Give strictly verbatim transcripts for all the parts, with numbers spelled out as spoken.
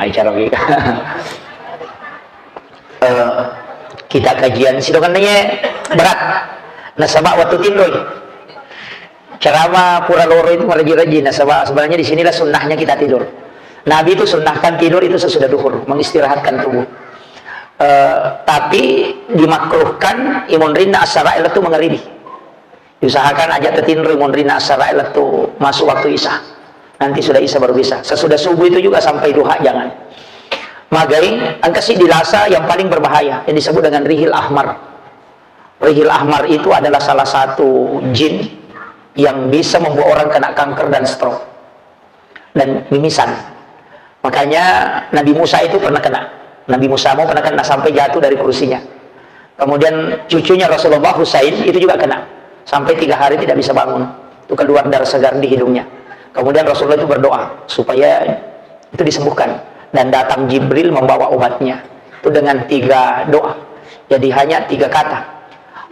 Bicara logika. Eh, kita kajian sidongannya berat. Nasaba waktu tinroi. Ceramah pura loro itu meraji-raji. Nasaba sebenarnya di sinilah sunnahnya kita tidur. Nabi itu sunnahkan tidur itu sesudah duhur, mengistirahatkan tubuh. Eh, tapi dimakruhkan imunrinna asara itu mengeribi. Diusahakan aja tetinro imunrinna asara lettu masuk waktu isya. Nanti sudah isya baru bisa. Sesudah subuh itu juga sampai duha jangan. Magai, engka si dilasa yang paling berbahaya, yang disebut dengan rihil ahmar. Rihil ahmar itu adalah salah satu jin yang bisa membuat orang kena kanker dan stroke dan mimisan. Makanya Nabi Musa itu pernah kena. Nabi Musa mau pernah kena sampai jatuh dari kursinya. Kemudian cucunya Rasulullah Husain itu juga kena. Sampai tiga hari tidak bisa bangun. Itu keluar darah segar di hidungnya. Kemudian Rasulullah itu berdoa supaya itu disembuhkan. Dan datang Jibril membawa obatnya. Itu dengan tiga doa. Jadi hanya tiga kata.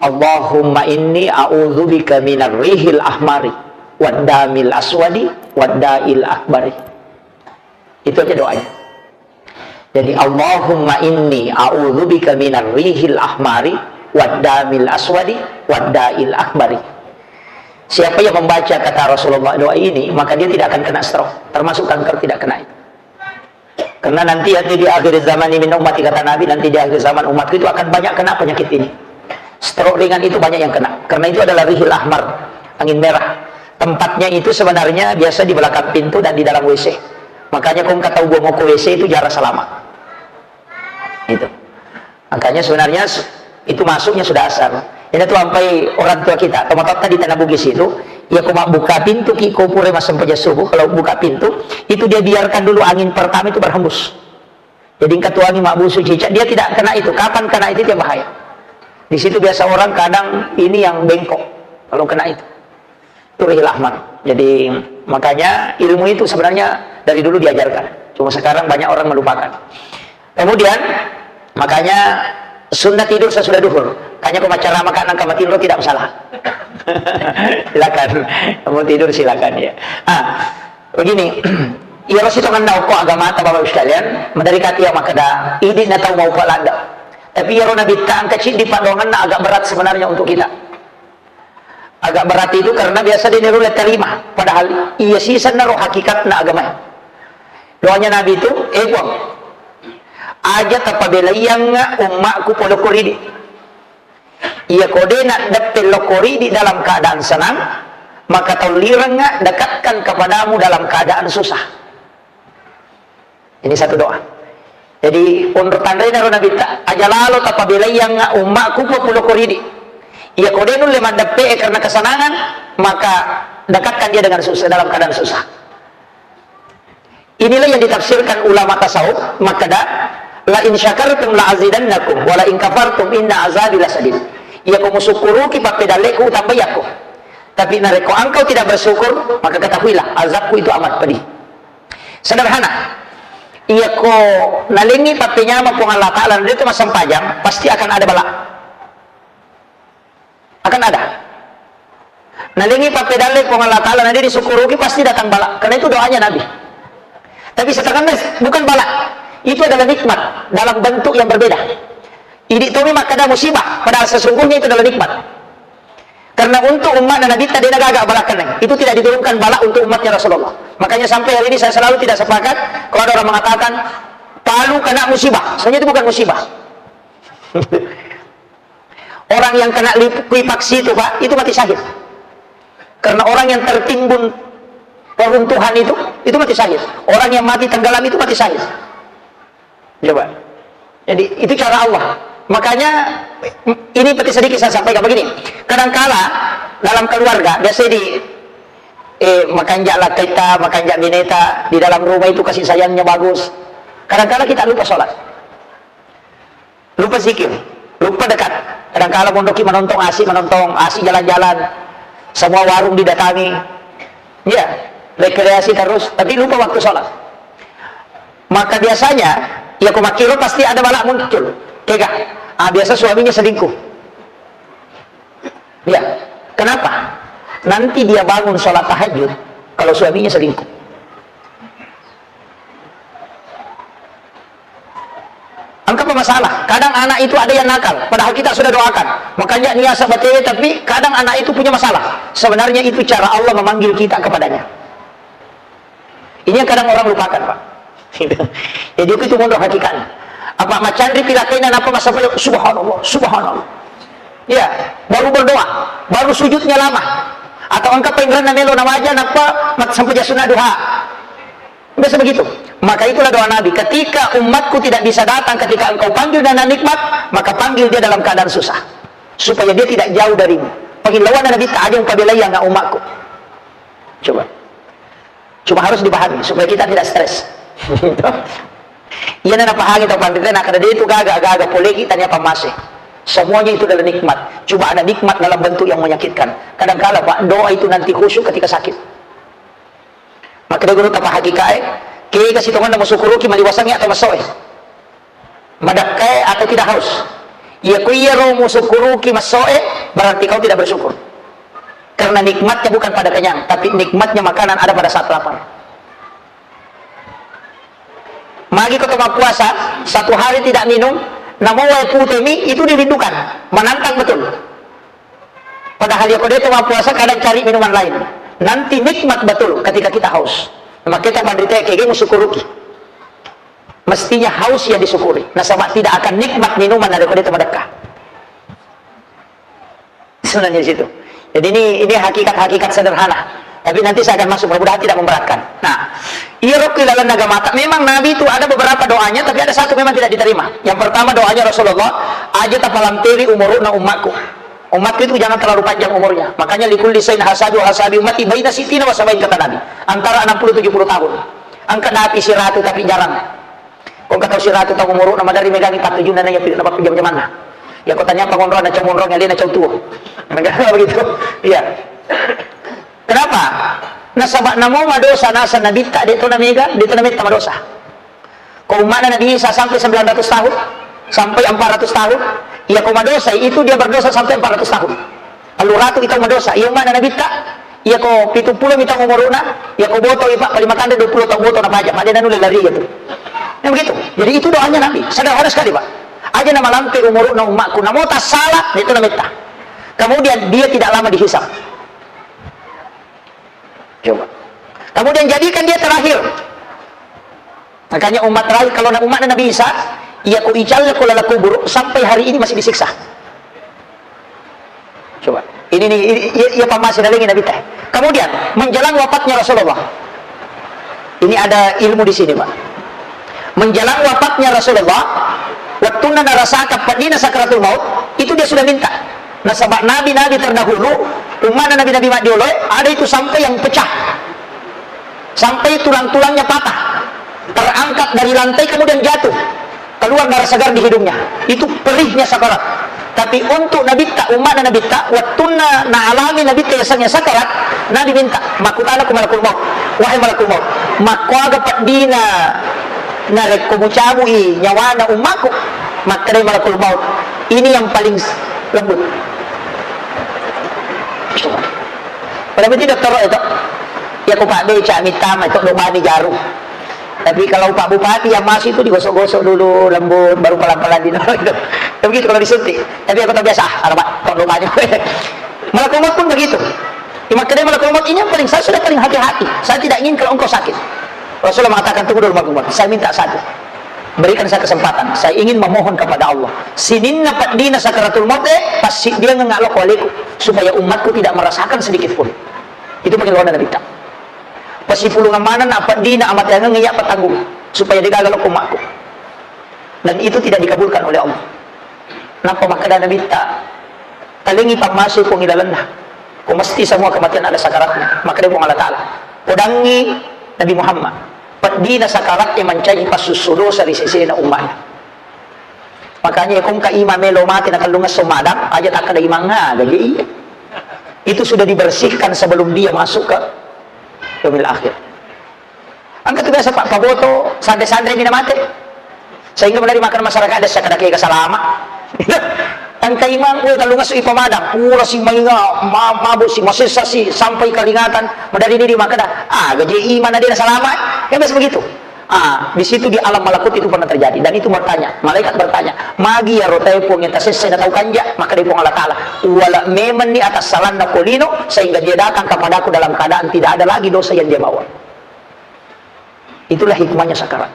Allahumma inni a'udzubika minar rihil ahmari wad damil aswadi wad dail akbari. Itu aja doanya. Jadi, Allahumma inni a'udzubika minar rihil ahmari wad damil aswadi wad dail akbari. Siapa yang membaca kata Rasulullah doa ini, maka dia tidak akan kena stroke, termasuk kanker tidak kena itu. Karena nanti, nanti di akhir zaman ini min ummati, kata Nabi, nanti di akhir zaman umatku itu akan banyak kena penyakit ini. Stroke ringan itu banyak yang kena. Karena itu adalah rihil ahmar, angin merah. Tempatnya itu sebenarnya biasa di belakang pintu dan di dalam W C. Makanya kong kata buang ke W C itu jarak selama. Itu. Makanya sebenarnya s-, itu masuknya sudah asar. Ini tuh sampai orang tua kita, tomat tadi tanah Bugis itu, ya, kok buka pintu ki, kok pura massempajang subuh, kalau buka pintu, itu dia biarkan dulu angin pertama itu berhembus. Jadi engka tuangi mabbusu cicak, dia tidak kena itu. Kapan kena itu, dia bahaya. Di situ biasa orang kadang ini yang bengkok kalau kena itu. Itu rihil ahmar. Jadi makanya ilmu itu sebenarnya dari dulu diajarkan. Cuma sekarang banyak orang melupakan. Kemudian makanya sunnah tidur sesudah duhur. Kanya kok macara maka nang kamatinro tidak masalah. Silakan. Mau tidur silakan ya. Ah, begini. Iya, sitongenna okko agamata, Bapak Ibu sekalian, maderri kati yang makkeda, idi na tau mau palanda. Tapi iyaro Nabitta engka ciddi paddoangenna agak berat sebenarnya untuk kita. Agak berat itu karena biasa dia nirulle terima. Padahal iya sisenna ro hakikatna agama. Doanya Nabi itu, eh Puang, aja tapabelaiangnga ummakku polokko ridi. Iya ko de naddeppe lokko ridi dalam keadaan senang, maka tollirengnga dekatkan kepadamu dalam keadaan susah. Ini satu doa. Jadi, onro tanrena ro Nabitta, aja lalo tapabelaiangnga ummakku ko puloko ridi. Iya ko de nulle maddeppe karena kesenangan, maka dekatkan dia dengan susah, dalam keadaan susah. Inilah yang ditafsirkan ulama tasawuf, makkeda, "La in syakartum la azidannakum, wa la in kafartum inna azabi lasadid." Iya ko musukkuruki pappedalleku, utambai yakko. Tapi narekko engkau tidak bersyukur, maka ketahuilah azabku itu amat pedih. Sederhana. Iya ko nalengi pappenyama Puang Allah Ta'ala, na de tu massempajang, pasti akan ada bala. Akan ada. Nalengi pappedalle Puang Allah Ta'ala, na de disukkuruki, pasti datang bala. Karena itu doanya Nabi. Tapi setengahnya bukan bala. Itu adalah nikmat dalam bentuk yang berbeda. Idi tomi makkeda musibah, padahal sesungguhnya itu adalah nikmat. Karena untuk umatnya Nabi tadi gaga bala kena. Itu tidak diturunkan bala untuk umatnya Rasulullah. Makanya sampai hari ini saya selalu tidak sepakat kalau ada orang mengatakan Palu kena musibah. Sebenarnya itu bukan musibah. Orang yang kena likuifaksi itu, Pak, itu mati syahid. Karena orang yang tertimbun reruntuhan itu, itu mati syahid. Orang yang mati tenggelam itu mati syahid. Coba. Jadi, itu cara Allah. Makanya, ini penting sedikit saya sampaikan begini. Kadangkala dalam keluarga, biasanya di, eh, makanjak lakkaita, makanjak bineta, di dalam rumah itu kasih sayangnya bagus. Kadangkala kita lupa sholat. Lupa zikir, lupa dekat. Kadangkala mondoki menonton asik, menonton asik jalan-jalan. Semua warung didatangi. Ya, rekreasi terus, tapi lupa waktu sholat. Maka biasanya, ya ko makkiro pasti ada bala muncul. Kega, ah, biasa suaminya selingkuh. Ya, kenapa? Nanti dia bangun sholat tahajud kalau suaminya selingkuh. Salah. Kadang anak itu ada yang nakal, padahal kita sudah doakan. Makanya niasa batewe, tapi kadang anak itu punya masalah. Sebenarnya itu cara Allah memanggil kita kepadanya. Ini yang kadang orang lupakan, Pak. Jadi itu monro hakikatnya. Apa macanri pilakaina, apa masa, subhanallah, subhanallah. Ya, baru berdoa, baru sujudnya lama. Atau engka pengeranna melo nawaja, napa mat-, sampai jasuna duha. Biasa begitu. Maka itulah doa Nabi, "Ketika umatku tidak bisa datang ketika engkau panggil dengan nikmat, maka panggil dia dalam keadaan susah. Supaya dia tidak jauh darimu." Pagillauan Nabi, "Tak ada yang pabelai yang umatku." Coba. Cuma harus dipahami supaya kita tidak stres. Iya, nana pahangi tau panrita, nah, kada itu gaga-gaga poleki tanya pamase. Semuanya itu adalah nikmat. Cuma ada nikmat dalam bentuk yang menyakitkan. Kadangkala, Pak, doa itu nanti khusyuk ketika sakit. Makkeda guru tapa hakikae, kega sitongenna musukuruki maliwasangngi atau massoe? Madakkae atau tidak haus? Iya, ku iyaro musukuruki massoe, berarti kau tidak bersyukur. Karena nikmatnya bukan pada kenyang, tapi nikmatnya makanan ada pada saat lapar. Magi ko to mappuasa, satu hari tidak minum, namo wae pute mi, itu dirindukan, menantang betul. Padahal ya ko de to mappuasa, kadang cari minuman lain. Nanti nikmat betul ketika kita haus. Makanya kita panrita kege musukuruki. Mestinya haus yang disyukuri. Nasaba tidak akan nikmat minuman dari ko de to madakka. Sebenarnya di situ. Jadi ini, ini hakikat-hakikat sederhana. Tapi nanti saya akan masuk, mudah-mudahan tidak memberatkan. Nah, iya rokko ilalenna agamata. Memang Nabi itu ada beberapa doanya, tapi ada satu memang tidak diterima. Yang pertama doanya Rasulullah, aja tapalampiri umuruna ummatku. Ummatku itu jangan terlalu panjang umurnya. Makanya likulli sain hasadu hasabi ummati baina sittina wa sabain, kata Nabi. Antara enam puluh tujuh puluh tahun. Engka Nabi siratu tapi jarang. Ko engka tau siratu tau umuru'na, maderri megangi pattujunna, na iya pi-, napappi jam-jamanna. Iya ko tania pangonronna, cau monrong, alena cau tuo. Begitu. Iya. Kenapa? Nasaba namo madosa naseng Nabitta, de to namega, de to nametta madosa. Ko umma'na Nabi Isa sampai sembilan ratus tahun, sampai empat ratus tahun, iya ko madosa itu dia berdosa sampai empat ratus tahun. Tellu ratu i taung madosa, iya umma'na Nabitta, iya ko pitung pulo mi taung umuru'na, iya ko boto i, Pak, paling matanre dua puluh taung boto napaja, pada nanulle lari itu. Yang begitu. Jadi itu doanya Nabi, sederhana sekali, Pak. Aja na malampe umuru'na ummakku, namo tassala, itu nametta. Kemudian dia tidak lama dihisab. Coba. Kemudian jadikan dia terakhir. Makanya umat terakhir, kalau na-, umatnya Nabi Isa, iya ko icalle ko lala kubur, sampai hari ini masih disiksa. Coba. Ini nih, ini, iya, iya pamase dalengi Nabi teh. Kemudian, menjelang wafatnya Rasulullah. Ini ada ilmu di sini, Pak. Menjelang wafatnya Rasulullah, waktunna narasaka pedina sakaratul maut, itu dia sudah minta. Nasaba nabi-nabi terdahulu, ummana nabi-nabi maddioloe, ada itu sampai yang pecah. Sampai tulang-tulangnya patah. Terangkat dari lantai kemudian jatuh. Keluar darah segar di hidungnya. Itu perihnya sakarat. Tapi untuk nabitta, ummana nabitta, waktunna naalami nabitta yasengnge sakarat, nabi minta, makkutana ku malakul maut, "Wahai malakul maut, makkuaga peddina narekko mucabui nyawana ummaku?" Makkedai malakul maut, "Ini yang paling s-, lembut." Pada miti dottoro itu, ya ku pabbeca mittama itu domani jaru. Tapi kalau Pak Bupati yang masih itu digosok-gosok dulu lembut, baru pelan-pelan di itu. Tapi gitu kalau disuntik. Tapi aku tak biasa, ah, arah Pak, tong domani. Malakul maut pun begitu. Di Makkeda malakul maut ini yang paling, saya sudah paling hati-hati. Saya tidak ingin kalau engkau sakit. Rasulullah mengatakan, "Tunggu dulu malakul maut. Saya minta satu. Berikan saya kesempatan. Saya ingin memohon kepada Allah. Sininna peddina sakaratul maut, eh, pasti dia ngelok waleku. Supaya umatku tidak merasakan sedikit pun." Itu paling lawan Nabi. Pasipulungan maneng apa dina amateangeng iya patanggung supaya degaga lokko makku. Dan itu tidak dikabulkan oleh Allah. Napa makkeda Nabitta, "Talengi pammase Puang ilalenna. Ko mesti semua kematian ada sakaratnya." Makkeda Puang Allah Ta'ala, "Podangi Nabi Muhammad. Peddina sakarat e mancaji passussu dosa ri sesena ummana." Makanya ko engka imang melo mate nakellung esso madang, aja takkeda imang aga je iya. Itu sudah dibersihkan sebelum dia masuk ke yaumil akhir. Engka tu biasa, Pak, paboto, sanre-sanre mi na mate. Sehingga menari makan masyarakat ada sakada kega salama. Engka imang, weh, tellung esso ipamadang, pura si mainga, ma-, mabuk si, masessa si, sampai keringatan, madari ni di makkeda, ah, gaje imang na de na salama. Kan biasa begitu. Ah, di situ di alam malakut itu pernah terjadi. Dan itu bertanya, malaikat bertanya, "Magi iyaro tae Puang tasessai na tau kanja?" Maka dari Puang Allah Ta'ala, "Uwala memenni atassalanna ko lino, sehingga dia datang kepadaku dalam keadaan tidak ada lagi dosa yang dia bawa." Itulah hikmahnya sakarat.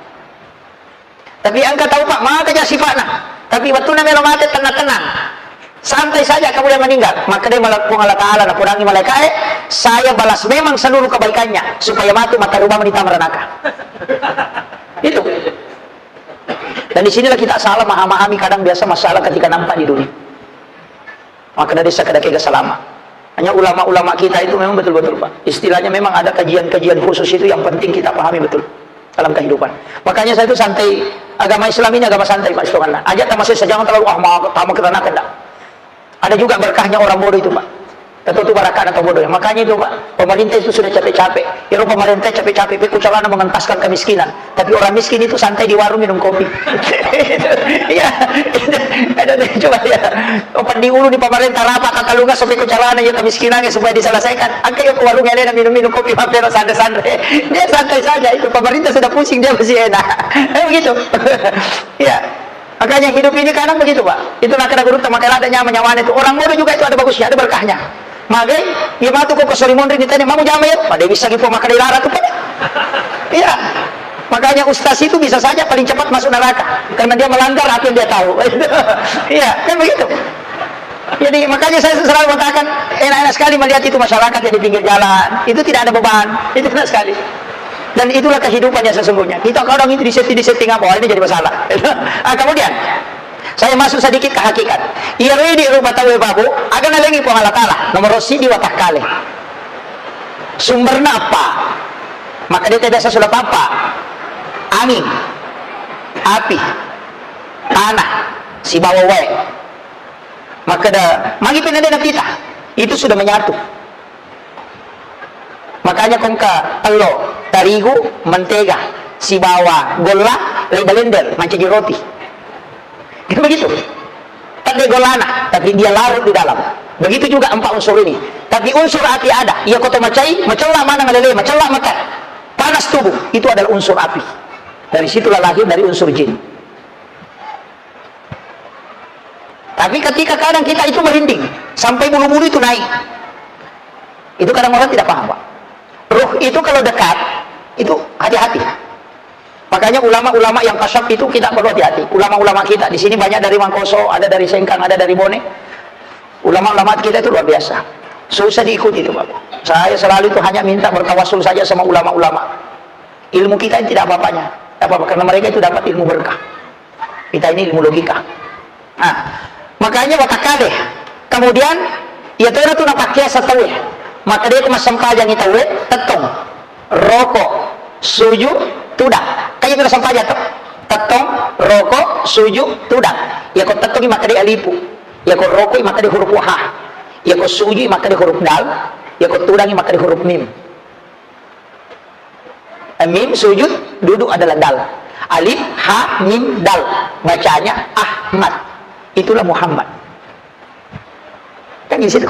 Tapi engka tau, Pak, maka ja sifa'na. Tapi wettuna melo mate, tenang-tenang. Santai saja, kamu dia meninggal. Maka dia malah Puang Allah Ta'ala napodangi malaika'e, "Saya balas memang seluruh kebaikannya, supaya matu mata rumah menitama ranaka." Itu. Dan di sinilah kita salah memahami kadang biasa masalah ketika nampak di dunia. Maka dari sakada kega salama. Hanya ulama-ulama kita itu memang betul-betul, Pak. Istilahnya memang ada kajian-kajian khusus itu yang penting kita pahami betul dalam kehidupan. Makanya saya itu santai, agama Islam ini agama santai, Pak, sebenarnya. Aja tamasih saja terlalu, "Ah, mau tamu kita nak," enggak. Ada juga berkahnya orang bodoh itu, Pak. Tentu itu barakah atau bodoh ya. Makanya itu, Pak, pemerintah itu sudah capek-capek. Iro pemerintah capek-capek, pekko carana mengentaskan kemiskinan. Tapi orang miskin itu santai di warung minum kopi. Iya. Ada deh, coba ya. Open di ulu di pemerintah rapat, tata lunga sampai ke carana ya kemiskinannya supaya diselesaikan. Angka ya ke warung elena minum-minum kopi, mampir santai-santai. Dia santai saja itu. Pemerintah sudah pusing, dia masih enak. Eh, begitu. Iya. Makanya hidup ini kadang begitu, Pak. Itu nak kena guru, maka ada nyawa-nyawana itu. Orang bodoh juga itu ada bagusnya, ada berkahnya. Magai, iya matu ko kasori monri ditanya, "Mamu jama ya?" Pada bisa gitu maka dilara tuh, Pak. Iya. Makanya ustaz itu bisa saja paling cepat masuk neraka karena dia melanggar apa yang dia tahu. Iya, kan begitu. Jadi makanya saya selalu mengatakan, enak-enak sekali melihat itu masyarakat yang di pinggir jalan. Itu tidak ada beban. Itu enak sekali. Dan itulah kehidupan yang sesungguhnya. Kita kadang itu disetting-disetting apa, ini jadi masalah. Ah, kemudian, saya masuk sedikit ke hakikat. Iya, ridi rupa tahu ya, Babu. Aga nalengi Puang Allah Ta'ala. Nomor sidi watakkale. Sumberna apa? Maka dia biasa sudah apa? Angin, api, tanah, sibawa wae. Maka da, magi pina dia napita. Itu sudah menyatu. Makanya kongka tello, tarigu, mentega, sibawa golla, lai blender, mancaji roti. Kan begitu. Tadde gollana, tapi dia larut di dalam. Begitu juga empat unsur ini. Tapi unsur api ada. Iya koto macai, macella mana ngalele, macella maka panas tubuh. Itu adalah unsur api. Dari situlah lahir dari unsur jin. Tapi ketika kadang kita itu merinding, sampai bulu-bulu itu naik. Itu kadang orang tidak paham, Pak. Ruh itu kalau dekat, itu hati-hati. Makanya ulama-ulama yang kasyaf itu kita perlu hati-hati. Ulama-ulama kita, di sini banyak dari Mangkoso, ada dari Sengkang, ada dari Bone. Ulama-ulama kita itu luar biasa. Susah diikuti itu, Pak. Saya selalu itu hanya minta bertawassul saja sama ulama-ulama. Ilmu kita ini tidak apa-apanya. Tidak apa-apa, karena mereka itu dapat ilmu berkah. Kita ini ilmu logika. Nah, makanya watakkale. Kemudian, iya tona tu napakkiasa tauwe. Maka dia ku massempajang tauwe, tettong, roko, suju, tudang. Kaya tu sempajang to. Tettong, roko, suju, tudang. Iya ko tettongi maka dia alifu. Iya ko rokoi maka dia huruf ha. Iya ko sujui maka dia huruf dal. Iya ko tudangi maka dia huruf mim. Mim sujud, duduk adalah dal. Alif, ha, mim, dal. Bacanya Ahmad. Itulah Muhammad. Kan di situ.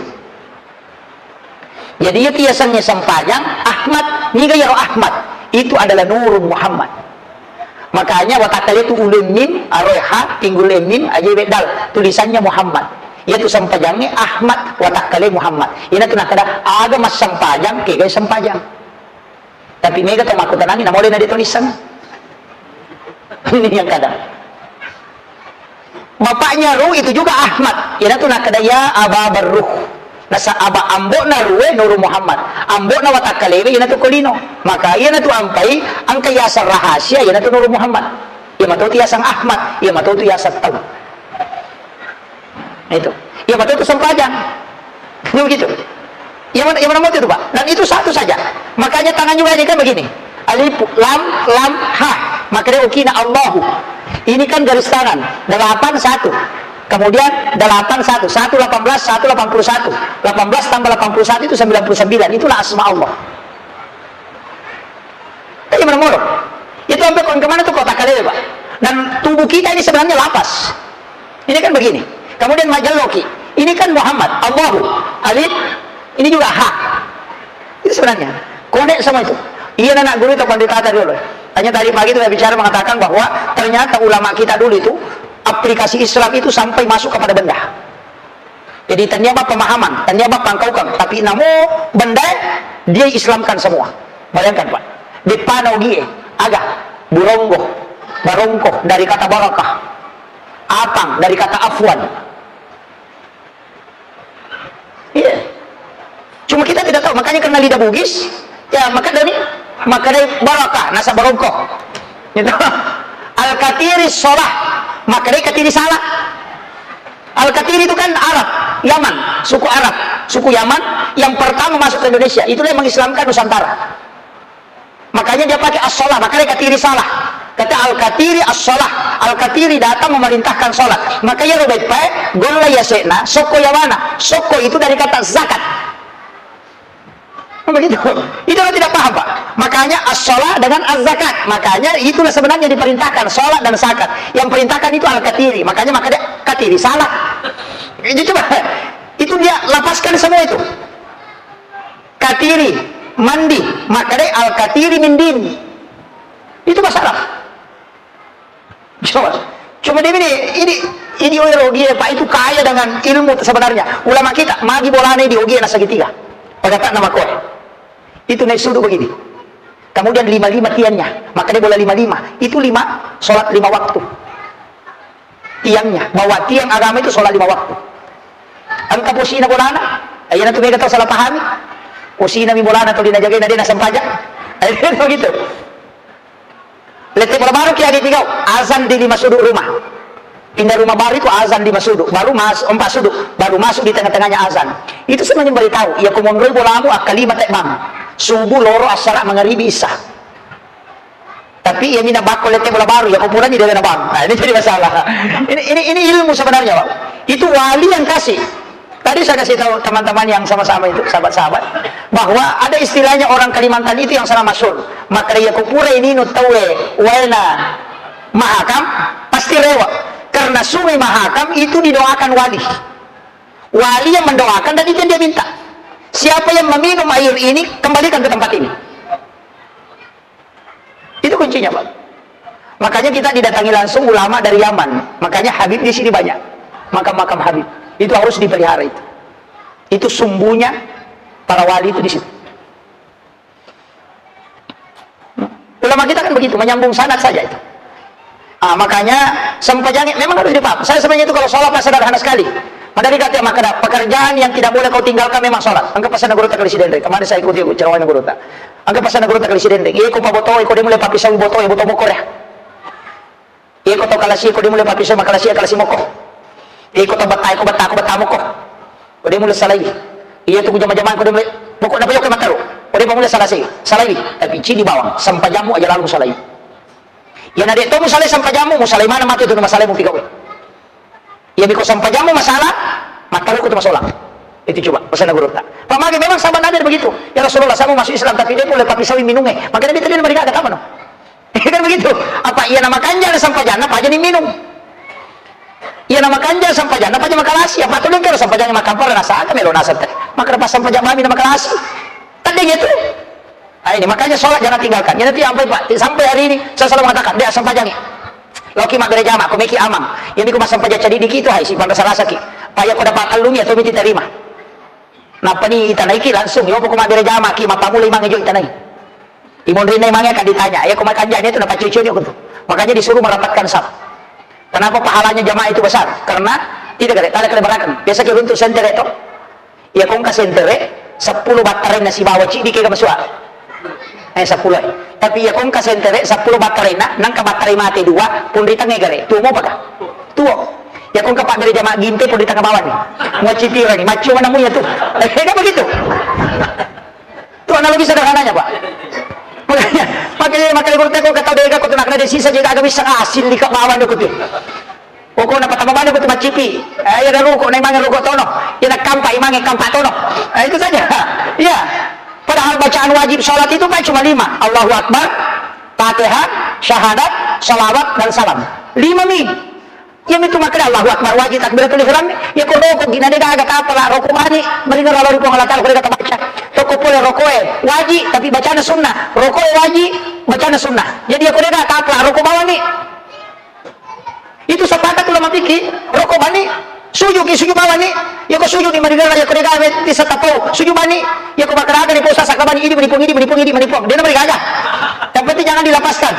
Jadi, iya tiasannya sempajang, Ahmad, niga yaro Ahmad. Itu adalah Nurul Muhammad. Makanya watakkale tu ulun mim, aroe ha, tinggul mim, aja dal. Tulisannya Muhammad. Iya tu sempajangnya Ahmad, watakkale Muhammad. Ina tu nakada, aga massempajang, kegai sempajang. Tapi mega to makkutanangi, namole na de' to nisseng. Ini yang kadang. Bapaknya Ruh itu juga Ahmad. Iyanatu nakkeda, "Ya Aba Barruh." Nasa aba ambo'na Ruhe Nuru Muhammad. Ambo'na watakkalewe iyanatu Kolino. Maka iyanatu ampai engka yaseng rahasia iyanatu Nuru Muhammad. Iya mato tu yaseng Ahmad, iya mato tu yaseng tau. Nah, itu. Iya, betul itu sempajang. Ini begitu. Yang mana, yang mana mau itu, Pak? Dan itu satu saja. Makanya tangan juga ini kan begini. Alif, lam, lam, ha. Makanya ukina Allahu. Ini kan garis tangan. Delapan, satu. Kemudian delapan, satu. Satu, delapan belas, satu, delapan puluh satu. Delapan belas tambah delapan puluh satu itu sembilan puluh sembilan. Itulah asma Allah. Kan iya moro-moro. Itu sampai kon kemana tuh kota Kalele, Pak? Dan tubuh kita ini sebenarnya lapas. Ini kan begini. Kemudian majelloki. Ini kan Muhammad, Allahu, Alif, ini juga ha. Itu sebenarnya. Konek sama itu. Iya, anak guru itu pendeta tadi dulu. Hanya tadi pagi itu saya bicara mengatakan bahwa ternyata ulama kita dulu itu aplikasi Islam itu sampai masuk kepada benda. Jadi, tania bab pemahaman, tania bab pangkaukeng, tapi namo benda dia Islamkan semua. Bayangkan, Pak. Deppana ogie, aga, buronggo, barongko dari kata barakah. Apang dari kata afwan. Iya. Cuma kita tidak tahu, makanya karena lidah Bugis, ya, maka dari, maka dari barakah, nasa barongko. Gitu. Al-Katiri sholah, maka dari Katiri salah. Al-Katiri itu kan Arab, Yaman, suku Arab, suku Yaman yang pertama masuk ke Indonesia, itulah yang mengislamkan Nusantara. Makanya dia pakai as-sholah, makanya Katiri salah. Kata Al-Katiri as-sholah, Al-Katiri datang memerintahkan sholat. Makanya Robert Pae, golla yasekna, sokko yawana. Sokko itu dari kata zakat. Begitu. Itu orang tidak paham, Pak. Makanya as-sholah dengan az-zakat. Makanya itulah sebenarnya diperintahkan, sholat dan zakat. Yang perintahkan itu Al-Katiri. Makanya, maka dia Katiri salah. Itu coba. Itu dia lapaskan semua itu. Katiri, mandi, makkedai al-katiri min din. Itu bahasa Arab. Coba, coba dia ini, ini, ini orang Ogie, Pak, itu kaya dengan ilmu sebenarnya. Ulama kita, magi bolana di Ogie na segitiga. Pada tak nama kau. Itu naik sudut begini. Kemudian lima-lima tiangnya. Makanya bola lima-lima. Itu lima, sholat lima waktu. Tiangnya, bahwa tiang agama itu sholat lima waktu. Engka posina bolana, ayyana tu mega tau salah pahami. Posina mi bolana tuli najagai na de na sempajang. Begitu. Lette bola baru ki agi pigau, azan di lima sudut rumah. Pindah rumah baru itu azan di lima sudut, baru masuk empat sudut, baru masuk di tengah-tengahnya azan. Itu sebenarnya beritahu, ya kumonroi bolamu akkalima tekbang. Subuh, loro, asara, mangaribi, isya. Tapi ya mina bakko lette bola baru, ya ko purani dia kena bang. Nah, ini jadi masalah. Ini, ini, ini ilmu sebenarnya, Pak. Itu wali yang kasih. Tadi saya kasih tahu teman-teman yang sama-sama itu, sahabat-sahabat, bahwa ada istilahnya orang Kalimantan itu yang sangat masyhur. Maka ya ko pura ini nu tawe waena Mahakam, pasti rewa. Karena Sungai Mahakam itu didoakan wali. Wali yang mendoakan dan itu yang dia minta. Siapa yang meminum air ini, kembalikan ke tempat ini. Itu kuncinya, Pak. Makanya kita didatangi langsung ulama dari Yaman. Makanya Habib di sini banyak. Makam-makam Habib. Itu harus dipelihara itu. Itu sumbunya para wali itu di situ. Ulama kita kan begitu, menyambung sanad saja itu. Ah, makanya sempajangi memang harus dipaham. Saya sebenarnya itu kalau sholat, Pak, sederhana sekali. Madari kata maka ada pekerjaan yang tidak boleh kau tinggalkan memang sholat. Anggap pesan guru tak kali sidendeng. Kemarin saya ikuti ceramahnya guru tak. Anggap pesan guru tak kali sidendeng. Iya, kau paboto, kau dia mulai papisau boto, ya boto bokor ya. Iya, kau tahu kalasi, kau dia mulai papisau, makalasi, kalasi moko. Iya, kau tahu betai, kau betai, kau betai moko. Kau dia mulai salai. Iya, tuh jama-jama, kau dia mulai pokok apa yuk mataru. Kau dia mulai salasi, salai. Tapi cili bawang, sampajammu aja lalu salai. Ya, na de' to musalai sampajammu, musalai mana matu tu masalai mu pigau. Ya, biko sampajammu masalah, mataruku tu masolang. Itu coba, pesan guru tak. Pamagi memang sahabat Nabi begitu. Ya Rasulullah, saya mau masuk Islam, tapi dia boleh papi sawi minumnya. Makanya dia tadi mari kagak tahu no. Kan begitu. Apa iya nama kanja ada sampajanna, apa aja minum. Iya nama kanja sampajanna, apa aja makalasi. Apa tuh lengkar sampajanna makampar rasa aja melo nasab teh. Maka pas sampajang mami nama kalasi. Tadi gitu. Ah, ini makanya sholat jangan tinggalkan. Ya nanti sampai Pak, sampai hari ini saya selalu mengatakan, dia sampajangi. Loki mak gereja mak, komeki amang. Ini ku masang paja cadi dikit tuh, hai si pandra sarasa ki. Pak ya kau dapat kalung ya, tuh miti terima. Napani itanaiki langsung, yo pokok mabbere jamaki, mappamula imangnge jo itanai. Imonrinna imangnge akan ditanya, "Iya ko makanjani itu napaccoconi ko tu." Makanya disuruh merapatkan saf. Kenapa pahalanya jamaah itu besar? Karena tidak ada, tidak ada kelebaran. Biasa kita runtuk sentere to. Iya ko engka sentere, seppulo battarainna sibawa ciddi kega masua. Eh, seppulo. Tapi iya ko engka sentere, seppulo battarainna, nangka battarai mate dua, punritangnge gare. Tuo mopaka? Tuo. Ya, ko engka pabbere jama ginte pun di tengah bawah nih. Muacitirangi, maccio mana muya tuh. Eh, kan begitu. Itu analogi sederhananya, Pak. Makanya, makanya, makanya guru teko kata dega ko tenakna de sisa je aga bisa asin di bawah nih kutu. Pokoknya pertama mana kutu macipi. Eh, ya daru ko nai mangan rokok tono. Ya nak kampak imange kampak tono. Eh, itu saja. Ya. Padahal bacaan wajib sholat itu kan cuma lima. Allahu Akbar, Fatihah, syahadat, salawat, dan salam. Lima mi. Iyami tu makkeda Allahu Akbar wajib, takbiratul ihram. Iya ko roko gina de gaga tapala roko bani, maringerra lao ri Puang Allah Taala ko de gaga tabaca. Tokko pole rokoe wajib tapi bacana sunnah. Rokoe wajib, bacana sunnah. Jadi iya ko de gaga tapala roko bawani. Itu sepakat ulama fikih, roko bani, sujud ki sujud bawani. Iya ko sujud ni maringerra, iya ko de gaga tisa tapau sujud bani. Iya ko makkeda ni posa sakabani idi menipu idi menipu idi menipu. De na marigaga. Yang penting jangan dilepaskan.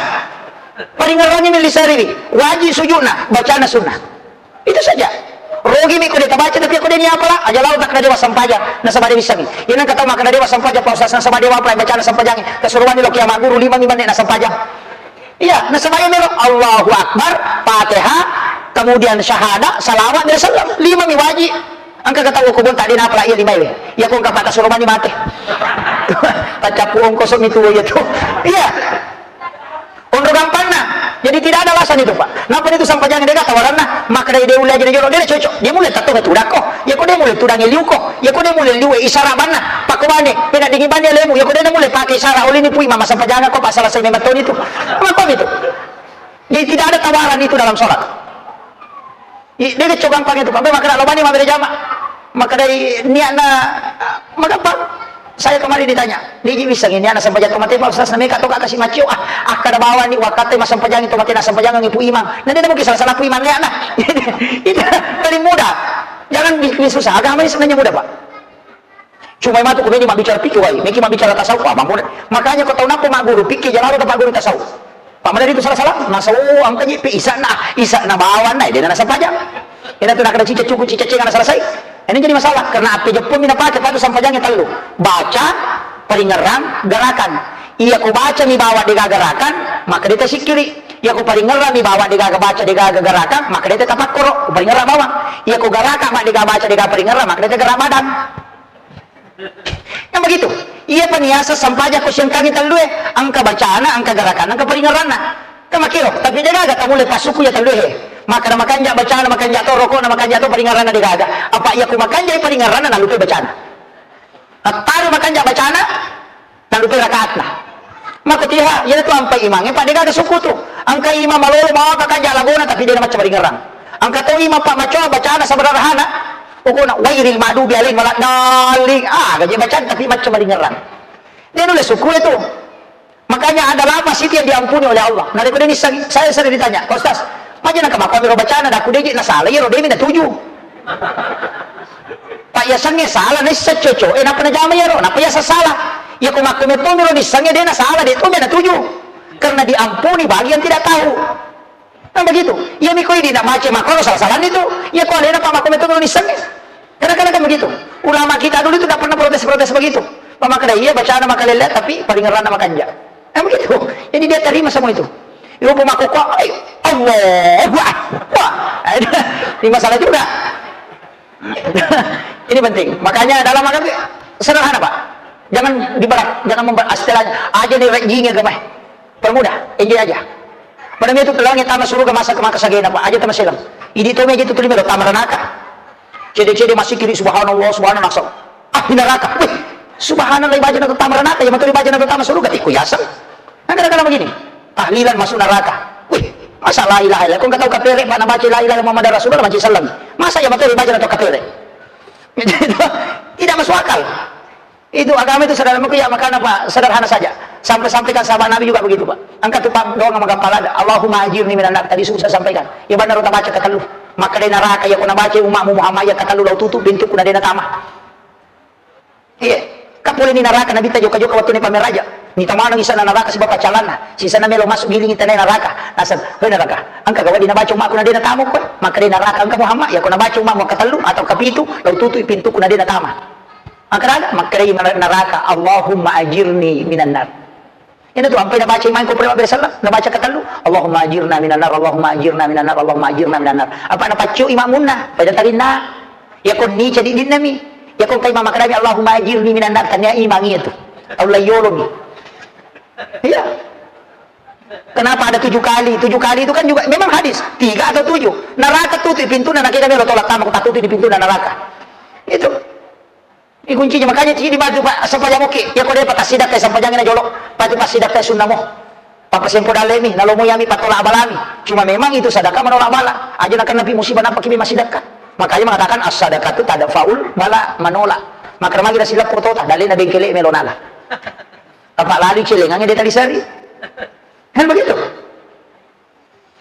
Paringerrangi milli sariwi, wajib sujudna, bacana sunnah. Itu saja. Rogi mi ko de tabaca tapi ko de ni apala, aja lao tak dewa sampajang, nasaba de wissangi. Ina kata maka dewa sampajang pa ustaz, nasaba dewa apala bacana sampajang, tasurowani lo kiamat guru lima mi manne na sampajang. Iya, nasaba iya melo Allahu Akbar, Fatihah, kemudian syahadat, salawat, dan salam. Lima mi wajib. Engka kata ko bonta de na apala iya lima iwe. Iya ko engka pata surowani mate. Tacappu ongkoso mi tuwo iya tu. Iya. Onro gampangna. Jadi tidak ada alasan itu, Pak. Napa itu sampajang dega tawaranna? Maka dari dia ulle aja jolo, dia cocok. Dia mulai tato tudako. Ya ko dia mulai tudang liuko. Ya ko dia mulai liu isara banna. Pako bane, pena dingin bane lemu. Ya ko dia mulai pakai isara oleh ni pui mama sampajang kok pasal saya memang itu. Apa itu? Jadi tidak ada tawaran itu dalam sholat. I, de gaga gampang itu, Pak. Be, makkeda lo bani mabbere jama. Makkedai niatna, ah, magampang. Saya kemarin ditanya, "Diji wissengi niatna sempajang to mate, Pak Ustaz, nameka to kasi maccio." Ah, akkeda bawani, wakkatte massempajang to mate, nassempajangengi Pu Imang. Nah, de mungkin salah-salah Pu Imang niatna. Itu paling mudah. Jangan bikin susah. Agama ini sebenarnya mudah, Pak. Cuma matu kumeni mabbicara fikih wae, meki mabbicara tasawuf, ah, mammuda. Makanya ko tau nappa magguru fikih, jalaro dapat guru tasawuf. Pak Madari itu salah-salah, nasau angkaji pe isana, isana bawanna, eh, dena nasempajang. Ina tu nakada cica cuku, cica cenga na selesai. Ini jadi masalah, karena ape jeppung mi napake patu sampajang tellu. Baca, paringerrang, gerakan. Iya ko baca mi bawa dega gerakan, maka dia tersikiri. Iya ko paringerrang mi bawa dega baca, dega gerakan, maka dia tapakkoro, paringerrang bawang. Iya ko gerakan, mak dega baca, dega paringerrang, maka dia gerak badan. Yang begitu. Iya paniasa sampajang ko siangkangi tellue, angka bacana, angka gerakan, angka paringerranna. Kan makiro, tapi de gaga tamule pasuku ya tellue he. Maka na makanja bacana, makanja to rokona, makanja to paringerranna de gaga. Apa iya ku makanja paringerranna nalupe bacana. Attaru makanja bacana, nalupe rakaatna. Maka tiha, iya tu ampai imange, pa de gaga suku tu. Angka imang malolo mawa kakanja lagona, tapi de na macca paringerrang. Angka to imang pa macoa bacana sabararahana. Pokokna, "Ghairil maghdubi alaihim waladdallin." Ah, gaji bacaan tapi macca malingerrang. Dia nulis suku itu. Makanya ada lafaz itu yang diampuni oleh Allah. Nah, dia nissengi, saya sering ditanya, "Pak Ustaz, maja naka makomi ro bacana, daku deji na salah, iya ro demi na tuju." Pak, ya sange salah, nissa coco, eh, napa na jama iya ro, napa ya salah. Ya ko makomi to mi ro nissengi, de na salah, de to mi na tuju. Karena diampuni bagi yang tidak tahu. Nah, begitu. Iya mi ko idi na baca makko salah-salah itu. Iya ko alena pa makko metto nissengi. Kadang-kadang kan begitu. Ulama kita dulu itu tidak pernah protes-protes begitu. Mama kada iya bacana makalele tapi paringerranna makanja. Nah, begitu. Jadi dia terima semua itu. Ibu makko kok, ayo, Allahu Akbar. Wah, ini masalah juga. Ini penting. Makanya dalam agama sederhana, Pak. Jangan diberat, jangan memberat. Istilahnya aja nih rejingnya gemeh. Permudah, enjoy aja. Pada itu telangi tama suruga masa ke maka sagena, Pak. Aja tama selam. Idi to meja itu terima tama ranaka. Cede-cede masih kiri subhanallah, subhanallah nasab. Ah, di neraka. Wih, subhanallah ibaja na tama ranaka, ya maturi ibaja na tama suruga tiku yasam. Nah, kadang-kadang begini. Tahlilan masuk neraka. Wih, masa la ilaha illallah? Kau nggak tahu kapere, Pak, na baca la ilaha illallah Muhammad Rasulullah, baca salam. Masa ya maturi ibaja na kapere? Tidak masuk akal. Itu agama itu sederhana, ya, makanya, Pak, sederhana saja. Sampai sampaikan sahabat Nabi juga begitu, Pak. Angkat tuh, Pak, doang sama gampang ada. Allahumma ajirni minan nar. Tadi sudah saya sampaikan. Ya benar, kita baca katellu. Maka dari neraka, ya, kuna baca umatmu Muhammad, ya, katellu lau tutup pintu, kuna dena tama. Iya. Kapole ni neraka, Nabi ta joka-joka waktu ni pameraja. Ni tamana bisa neraka sebab pacalanna. Sisa na melo masuk giling tanah neraka. Nasab, "Hei neraka, angka gawa di nabaca umatku na dena tama, kue." Maka dari neraka, angka Muhammad, ya, kuna baca umatmu katellu atau kapitu, lau tutup pintu, kuna dena tama. Makkeda, makkedai neraka, "Allahumma ajirni minan nar." Ina tu ampai nabaca imang ko pura mabbere sallam, nabaca katellu, "Allahumma ajirna minan nar, Allahumma ajirna minan nar, Allahumma ajirna minan nar." Apa napaccio imammunna, pada tarinna. Ya kon ni cadi dinnami. Ya kon kai mama kadami, "Allahumma ajirni minan nar," tania imang iya tu. Tau layyolomi. Iya. Kenapa ada tujuh kali? Tujuh kali itu kan juga memang hadis. Tiga atau tujuh. Neraka tutup pintu, neraka kami Allah tolak tamu, tak tutup di pintu neraka. Itu. Ini kuncinya, makanya cidi batu, Pak, sampajang oke. Ya, kode patasidak kai sampajang na jolo. Pati pasidak kai sunnah mo. Pappasempo dallemi, nalomo yami patolak balami. Cuma memang itu sedekah menolak bala. Aja nakennapi musibah, nappa kibi massidekka. Makanya mengatakan, "As-sadaqatu tadfa'ul bala," menolak. Maka magi nasileppo tota, dalena bengkele melo nala. Apa lali celengannya dia tadi seri. Kan begitu.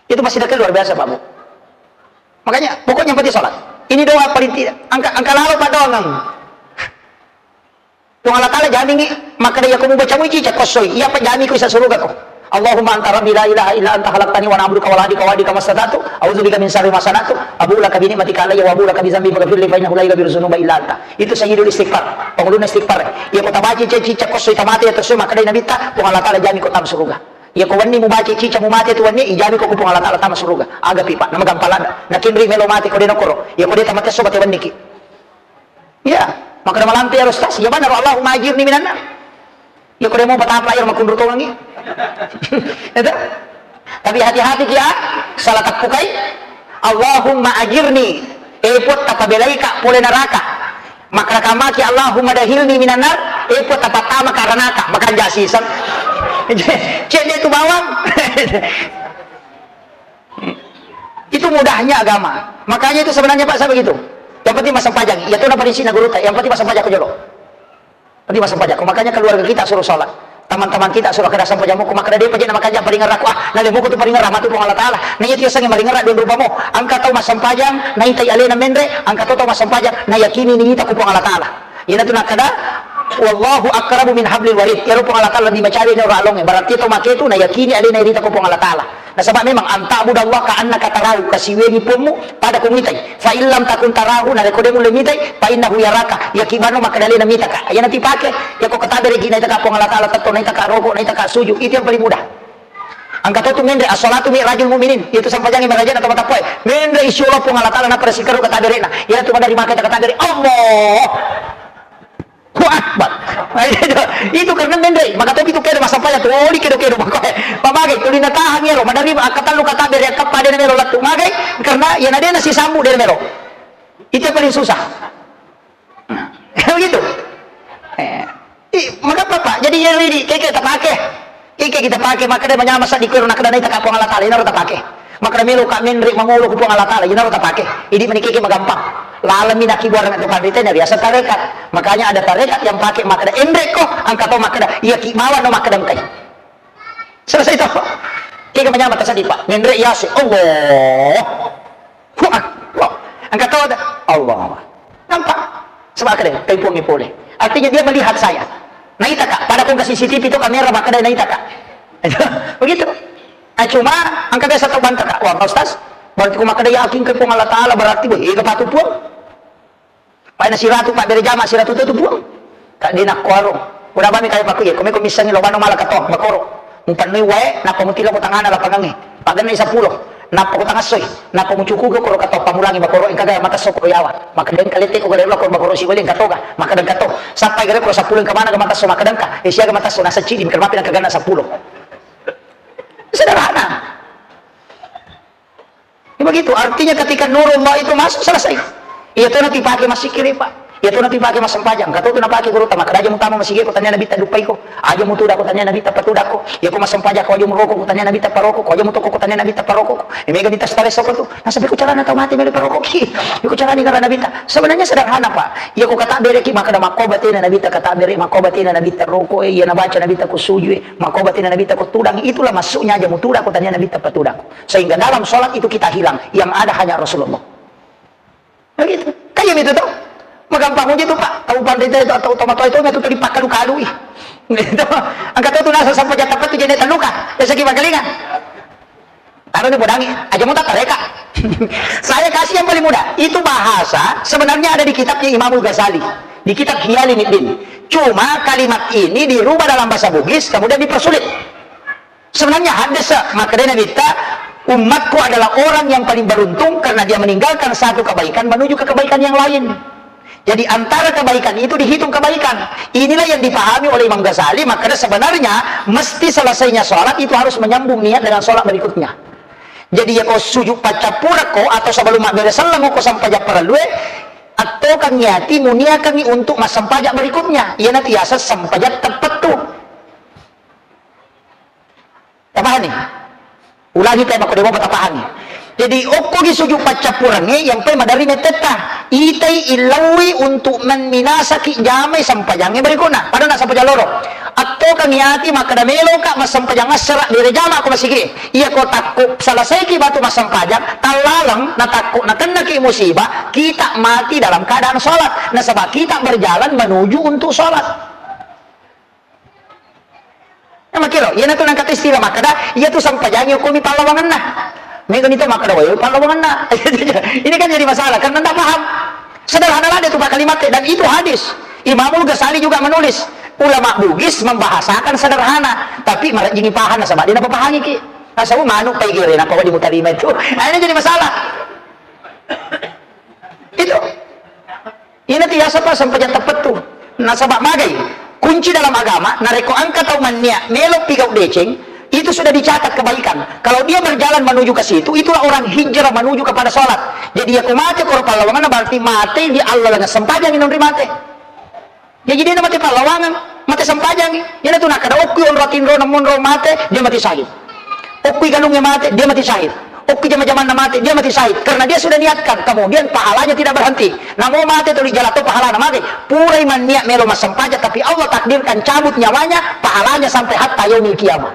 Itu massidekka luar biasa, Pak Bu. Makanya, pokoknya yang penting sholat. Ini doa paling tidak. Angka, angka lalo Pak doang. Puang Allah Ta'ala jamingi, makkeda, "Iyako mubaca mui cica kossoi, iyapa jamiko isa surugako. Allahumma anta rabbi la ilaha illa anta khalaqtani wa ana abduka wa ana ala ahdika wa wa'dika mastata'tu, a'udzu bika min syarri ma sana'tu, abu'u laka bi ni'matika alayya wa abu'u laka bi dzanbi faghfirli fa innahu la yaghfiru dzunuba illa anta." Itu sayyidul istighfar, pangulunna istighfar. Iyako tabaca cica kossoi tamate ya tossoi, makkedai Nabitta, Puang Allah Ta'ala jamiko tama suruga. Iyako wenni mubaca cica mumate tu wenni, ijamiko ku Puang Allah Ta'ala tama suruga. Agapi, Pak, namagampang ladde. Nakinri melo mate ko de nokkoro. Iyako de tamate esso bate wenniki. Iya, makkeda malampe iyaro, Ustaz. Iya, bener, Allahumma ajirni minan nar. Iya, ko de mo patapa iyaro makkunru tongengi. Itu. Tapi hati-hati ki, ah, salah tappukai. Allahumma ajirni. Eh, Puang, tapabelaika pole neraka. Makkeda kamaki, Allahumma dakhilni minan nar. Eh, Puang, tapattamaka ranaka. Makanja siseng. Cek de tu bawang. Itu mudahnya agama. Makanya itu sebenarnya, Pak, saya begitu. Yang penting massempajang. Iya tu na paling sina guru ta. Yang penting massempajang ko jolo. Penting massempajang ko. Makanya keluarga kita suruh sholat. Teman-teman kita suruh kada sempajang muko. Makkeda de paja na makanja paringerra ko. Ah, nale muko tu paringerra matu Puang Allah Ta'ala. Na iya tu yasengnge maringerra dua rupa mo. Engka tau massempajang, naitai alena menre. Engka to tau massempajang, nayakini niita ku Puang Allah Ta'ala. Iyanatu nakkeda, "Wallahu aqrabu min hablil warid." Iyaro Puang Allah Ta'ala lebih macawe ni ora alonge. Berarti to make tu nayakini alena irita ko Puang Allah Ta'ala. Nasaba memang, "An ta'budallaha ka'annaka tarahu," kasiwengi Puangmu pada ko mitai. "Fa illam takun tarahu," narekko de mulle mitai, "fa innahu yaraka," yaki bano makkeda alena mitaka. Iyana tipake, yako katabereki naitaka Puang Allah Ta'ala tetto, naitaka roko, naitaka suju. Itu yang paling mudah. Engka to tu menre, "As-salatu mi'rajul mu'minin." Itu sempajangi maraja na to matappoe. Menre isi Allah Puang Allah Ta'ala na pada sikero kataberekna. Iyana tu madari maka katabere Allah. Allahu Akbar. Itu karena menre, maka topi tu kedo massempajang tu, oli kedo-kedo maka. Pamage, tuli natahangi ero, madari akkatallu katabere, akkappade na melo lattu. Magai, karena iyana de na sisambu de na melo. Itu yang paling susah. Nah, begitu. Eh, i, maka apa, Pak? Jadi, ya, ini, kayak kita pakai. Ike kita pakai, makkeda manyameng sa di kero, nakkeda naitaka Puang Allah Ta'ala, inaro tapake. Makkeda meloka menre mangolo ku Puang Allah Ta'ala, inaro tapake. Idi meniki ke magampang. Lalemi naki buarang tu pandita, ini biasa tarekat. Makanya ada tarekat yang pakai makkeda enre ko, engka to makkeda, iya ki mawa no makkeda engkai. Selesai to. Kega manyameng tasadi, Pak. Menre yase, Allah. Wah, wah. Engka to ada. Allah. Nampak? Sebab kada, kai Puang pole. Artinya dia melihat saya. Naitaka, pada kong ke C C T V itu kamera, maka dia naitaka. Begitu. Ah, cuma, engka biasa tau bantaka. Wah, Pak Ustaz, berarti ko makkeda yakin ke Puang Allah Ta'ala, berarti, weh, ega patu Puang. Paina siratu, Pak, bere jama siratu tu, tu Puang. Kak dina kuaro. Udah bami kaya paku ye, kome ko missengi lo bano mala kato, bakoro. Mupannui wae, nappa mutilo ko tangana lapangange. Paganna seppulo. Nappa ko tangassoi, nappa mucukuga koro kato, pamulangi bakoro, engka ga matesso ko yawa. Maka dengka lete ko gare lo ko bakoro siwali engka toga, maka dengka to. Sappai gare ko seppulo engka mana ga matesso, maka dengka. Eh, siaga matesso, nasa cidi, mikir mapi nengka ganna seppulo. Sederhana. Ya begitu, artinya ketika nurullah itu masuk, selesai. Iya tu nanti pakai masikiri, Pak. Iya tu nanti pakai massempajang. Kata tu na pakai guru ta, makkeda aja mutama masigi ko tania Nabitta duppai ko. Aja mutuda ko tania Nabitta patuda ko. Iya ko massempajang ko aja muroko ko tania Nabitta paroko ko. Aja mutoko ko tania Nabitta paroko ko. E, mega Nabitta stress ko tu. Nah, sampai ko carana tau mati mele paroko ki. Iya ko carana gara Nabitta. Sebenarnya sederhana, Pak. Iya ko kata bere ki, makkeda makko batena Nabitta kata bere, makko batena Nabitta roko, iya nabaca Nabitta ko sujue. Makko batena Nabitta ko tudang, itulah maksudnya aja mutuda ko tania Nabitta patuda ko. Sehingga dalam sholat itu kita hilang, yang ada hanya Rasulullah. Begitu. Kayak itu tuh. Magampang aja tuh, Pak. Tau pandita itu atau tomato itu, itu tadi pakalu-kalui. Gitu. Angkat tuh nasa sampai jatuh tuh jadi terluka. Ya segi bakalingan. Taruh di bodangi, aja mau tak tareka. Saya kasih yang paling mudah. Itu bahasa sebenarnya ada di kitabnya Imamul Ghazali. Di kitab Ihya Ulumuddin. Cuma kalimat ini dirubah dalam bahasa Bugis, kemudian dipersulit. Sebenarnya hadis, makanya Nabitta, "Umatku adalah orang yang paling beruntung karena dia meninggalkan satu kebaikan menuju ke kebaikan yang lain." Jadi antara kebaikan itu dihitung kebaikan. Inilah yang dipahami oleh Imam Ghazali, makanya sebenarnya mesti selesainya sholat itu harus menyambung niat dengan sholat berikutnya. Jadi ya ko sujud paccappurako atau sebelum mabbere selleng ko sempajang parellue, attokangngi ati muniakangngi untuk massempajang berikutnya. Iyanatu yaseng sempajang teppettu. Ya, Agi tema ko demo patapahangi. Jadi, okkogi sujud paccappurengnge, yang pai maderri mettetta. Itai illaui untuk memminasaki jamai sempajangnge berikutna. Pada na sempajang loro. Attokangi ati makkeda meloka massempajang assara, dire jama ko masigi. Iya ko takko selesaiki batu massempajang, tallaleng na takko nakennaki musibah, kita mati dalam keadaan sholat. Nasaba kita berjalan menuju untuk sholat. Nah, makiro, iyanatu nangkata istilah makkeda, iyatu sempajangi okkomi pallawangenna. Megani to makkeda, "Wah, pallawangenna." Ini kan jadi masalah, karena ndak paham. Sederhana lah dia tuh kalimatnya, dan itu hadis. Imamul Ghazali juga menulis, ulama Bugis membahasakan sederhana, tapi marejjingi paham, nasaba dia napa pahangi ki. Nasaba manuk pai gere, napa wadi mutarima itu. Nah, ini jadi masalah. Itu. Ina tiasa pa sempajang teppettu. Nasaba magai, kunci dalam agama, narekko engka tau mannia melo pigau deceng, itu sudah dicatat kebaikan. Kalau dia berjalan menuju ke situ, itulah orang hijrah menuju kepada sholat. Jadi, iya ko mate koro pallawangenna, berarti mate di Allah dengan sempajang inonri mate. Jadi, dia mate pallawangan, mate sempajangi. Iyanatu nakkeda, okkui onro tinro, namonro mate, dia mati syahid. Okkui galungnge mate, dia mati syahid. Okkui jama-jamanna mate, dia mati syahid. Karena dia sudah niatkan, kemudian pahalanya tidak berhenti. Namo mate tuli jalato pahalana mate. Purai manniat melo massempajang, tapi Allah takdirkan cabut nyawanya, pahalanya sampai hatta yaumil qiyamah.